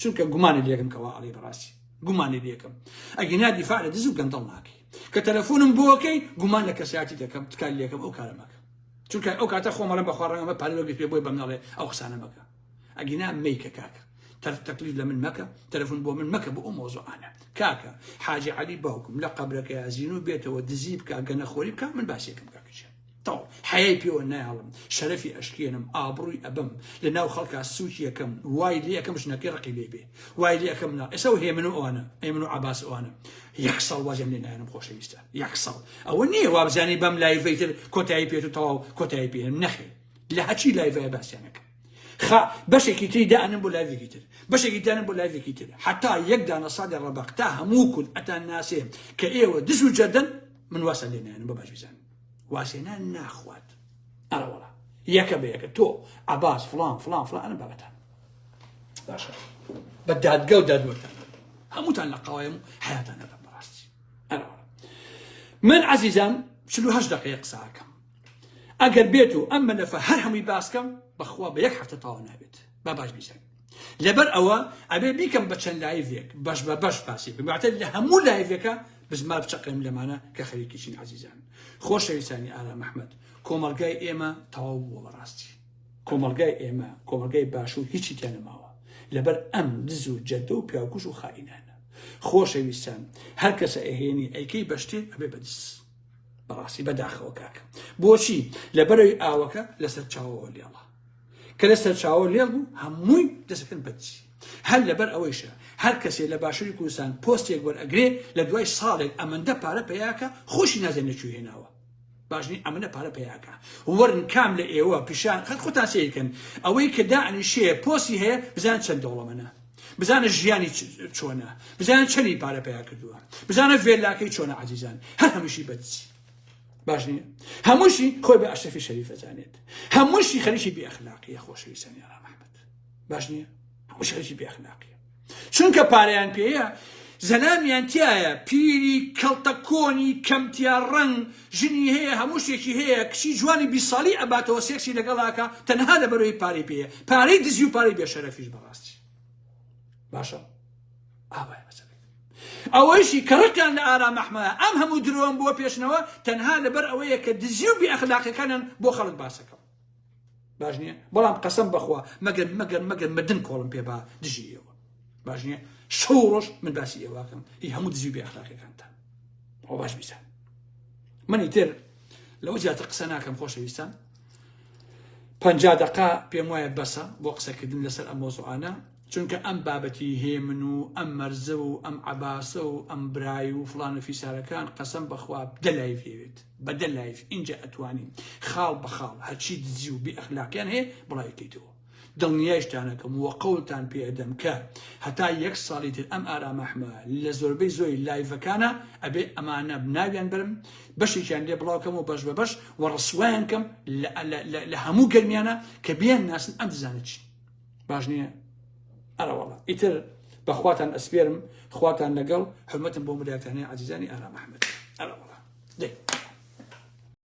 Speaker 1: چونکە گومانی لێکم کەوا ئەڵێ بەڕاستی گومانی لێکم ئەگینا دیفاع لە دز و گەندەڵ ناکەی کە تەلەفۆنم بۆکەی گومان لە کەساتی دەکەم تکای لێکم ئەو کارە مەکە چونکە ئەو کاتە خۆمەڵم بەخوا ڕەنگە پارە وەرگرت پێ بۆی بەم نەڵێ ئەو قسانە مەکە ئەگینا مەیکە کاکە تەر تەکلیف لە من مەکە تەلەفۆن بۆ من مەکە بۆ ئەو مۆزوعانە کاکە حاجی عەلی باوکم لە قەبرەکەیا زینوو بێتەوە دزی بکە گەنەخۆری بکە من باسیەکەم کاکە گیان تەواو حەیای پێوە نایەڵم شەرەفی ئەشکێنم ئابڕووی ئەبەم لە ناو خەڵکا سووکی ئەکەم وای لێ ئەکەم ژنەکەی ڕقی لێ بێ وای لێ ئەکەم نا ئێستا و هێمن و ئەوانە هێمن و عەباس ئەوانە یەک ساڵ وازیان لێ نایەنم خۆشەویستە یەک ساڵ ئەوە نییە وابزانی بەم لایڤەی تر کۆتایی پێت و تەواو کۆتایی پێ نەخێر لە هەچی لایڤە باسیانەکەم خا بەشێکی تری دانم بۆ لایڤێکی تر بەشێکی دانم بۆ لایڤێکی تر حتا یەک دانە ساڵی ڕەبەق تا هەموو کورد ئەتان ناسێ کە ئێوە دز و جەردەن من واسە لێ نایەنم بە باش بیزانن وازهێنان ناخوات ئەرەوەڵا یەکە بە یەکە تۆ عباس فلان فلان فلان ئەم بابەتان باشە بە دادگا و دادوەرتان هەمووتان لە قاوایم و حیاتان نەبەم بەڕاستی ئەرەوەڵا من عەزیزان 48 دقیقە قسەکەم ئەگەر بێت و ئەم مەلەفە هەر هەمووی باسکەم بەخوا بە یەک هەفتە تەواو نابێت با باش بیزانین لەبەر ئەوە ئەبێ بیکەم بە چەند لایڤێک بەش بە بەش باسی بکەم واتە لە هەموو لایڤێکە بزمار بچەقێم لەمانە کە خەریکی چین عەزیزان خۆشەویستانی ئارام ئەحمەد کۆمەڵگای ئێمە تەواو بووە بەڕاستی کۆمەڵگای ئێمە کۆمەڵگای باشوور هیچی تیا نەماوە لەبەر ئەم دز و جەدە و پیاوکوژ و خائینانە خۆشەویستان هەر کەسە ئەهێنی ئەیکەی بە شتێ ئەبێ بە دز بەڕاستی بەداخەوە کاکە بۆچی لەبەرەوەی ئاوەکە لەسەر چاوەوە لێڵە کە لە سەرچاوە لێڵ بوو هەمووی دەسەکەن بەدزی هەر لەبەر ئەوەیشە هەر کەسێ لە باشووری کوردستان پۆستێک وەرئەگرێ لە دوای ساڵێک ئەمەندە پارە پەیاکە خۆشی نازانێ لە کوێ هێناوە باش نی ئەمنە پارە پەیاکە وەرن کام لە ئێوە پیشان خەت خۆتان سەیرکەن ئەوەی کە دانیشێ پۆستی هەیە بزان چەند دەوڵەمەنە بزانە ژیانی چۆنە بزانە چەنی پارە پەیا کردووە بزانە ڤێلاکەی چۆنە عەزیزان هەر هەمووشی بەدزی باش نییە هەمووشی خۆی بە ئەشرەفی شەریف ئەزانێت هەمووشی خەریکی بێ ئەخلاقیە خۆشەویستانی ئارام ئەحمەد باش نییە هەمووشی خەریکی بێ ئەخلاقیە چونکە پارەیان پێیە زەلامیان تایە پیری کەڵتە کۆنی کەمتیا ڕەنگ ژنی هەیە هەموو شتێکی هەیە کچی جوانی بی ساڵی ئەباتەوە سێکسی لەگەڵاکە تەنها لەبەرەوەی پارەی پێیە پارەی دزی و پارەی بێشەرەفیش بەڕاستی باشە ئاوایە مەسەلەکە ئەوەیشی کە ڕقیان لە ئارام ئەحمەدە ئەم هەموو درۆم بۆ پێشنەوە تەنها لەبەر ئەوەیە کە دزی و بێ ئەخلاقیەکانیان بۆ خەڵک باسەکەم باش نییە بەڵام قەسەم بەخوا مەگەر مەگەر مەگەر مردن کۆڵم پێ با دژی ئێوە باش نییە شەو ڕۆژ من باسی ئێواکەم هی هەموو دزی و بێ ئەخلاقیەکانتان ئەو باش بیزان من ئیتر لەوە زیاتر قسە ناکەم خۆشەویستان 50 دقا پێم وایە بەسە بۆ قسەکردن لەسەر ئەم مۆزوعانە. چونکە ئەم بابەتی هێمن و ئەم مەرزە و ئەم عەباسە و ئەم برای و فڵان و فیسارەکان قەسەم بەخوا دە live هەیەوێت بە دە live ئینجا ئەتوانین خاڵ بە خاڵ هەرچی دزی و بێ ئەخلاقیان هەیە بڵاوی کەیتەوە دڵنیایشتانەکەم و قەولتان پێ ئەدەم کە هەتا یەک ساڵی تر ئەم ئارام ئەحمە لە زۆربەی زۆری live ەکانە ئەبێ ئەمانە ناویان برم بەشێکیان لێ بڵاو کەم و بەش بە بەش و ڕسوایان کەم لە هەموو گەرمیانە کە بیان ناسن ئەم دزانە چین باش نییە ئەرەوەڵا ئیتر بەخواتان ئەسپێرم خواتان لەگەڵ حرمەتم بۆ مریاتانەی عزیزانی ئارام ئەحمد ئەرەوەڵا دەی.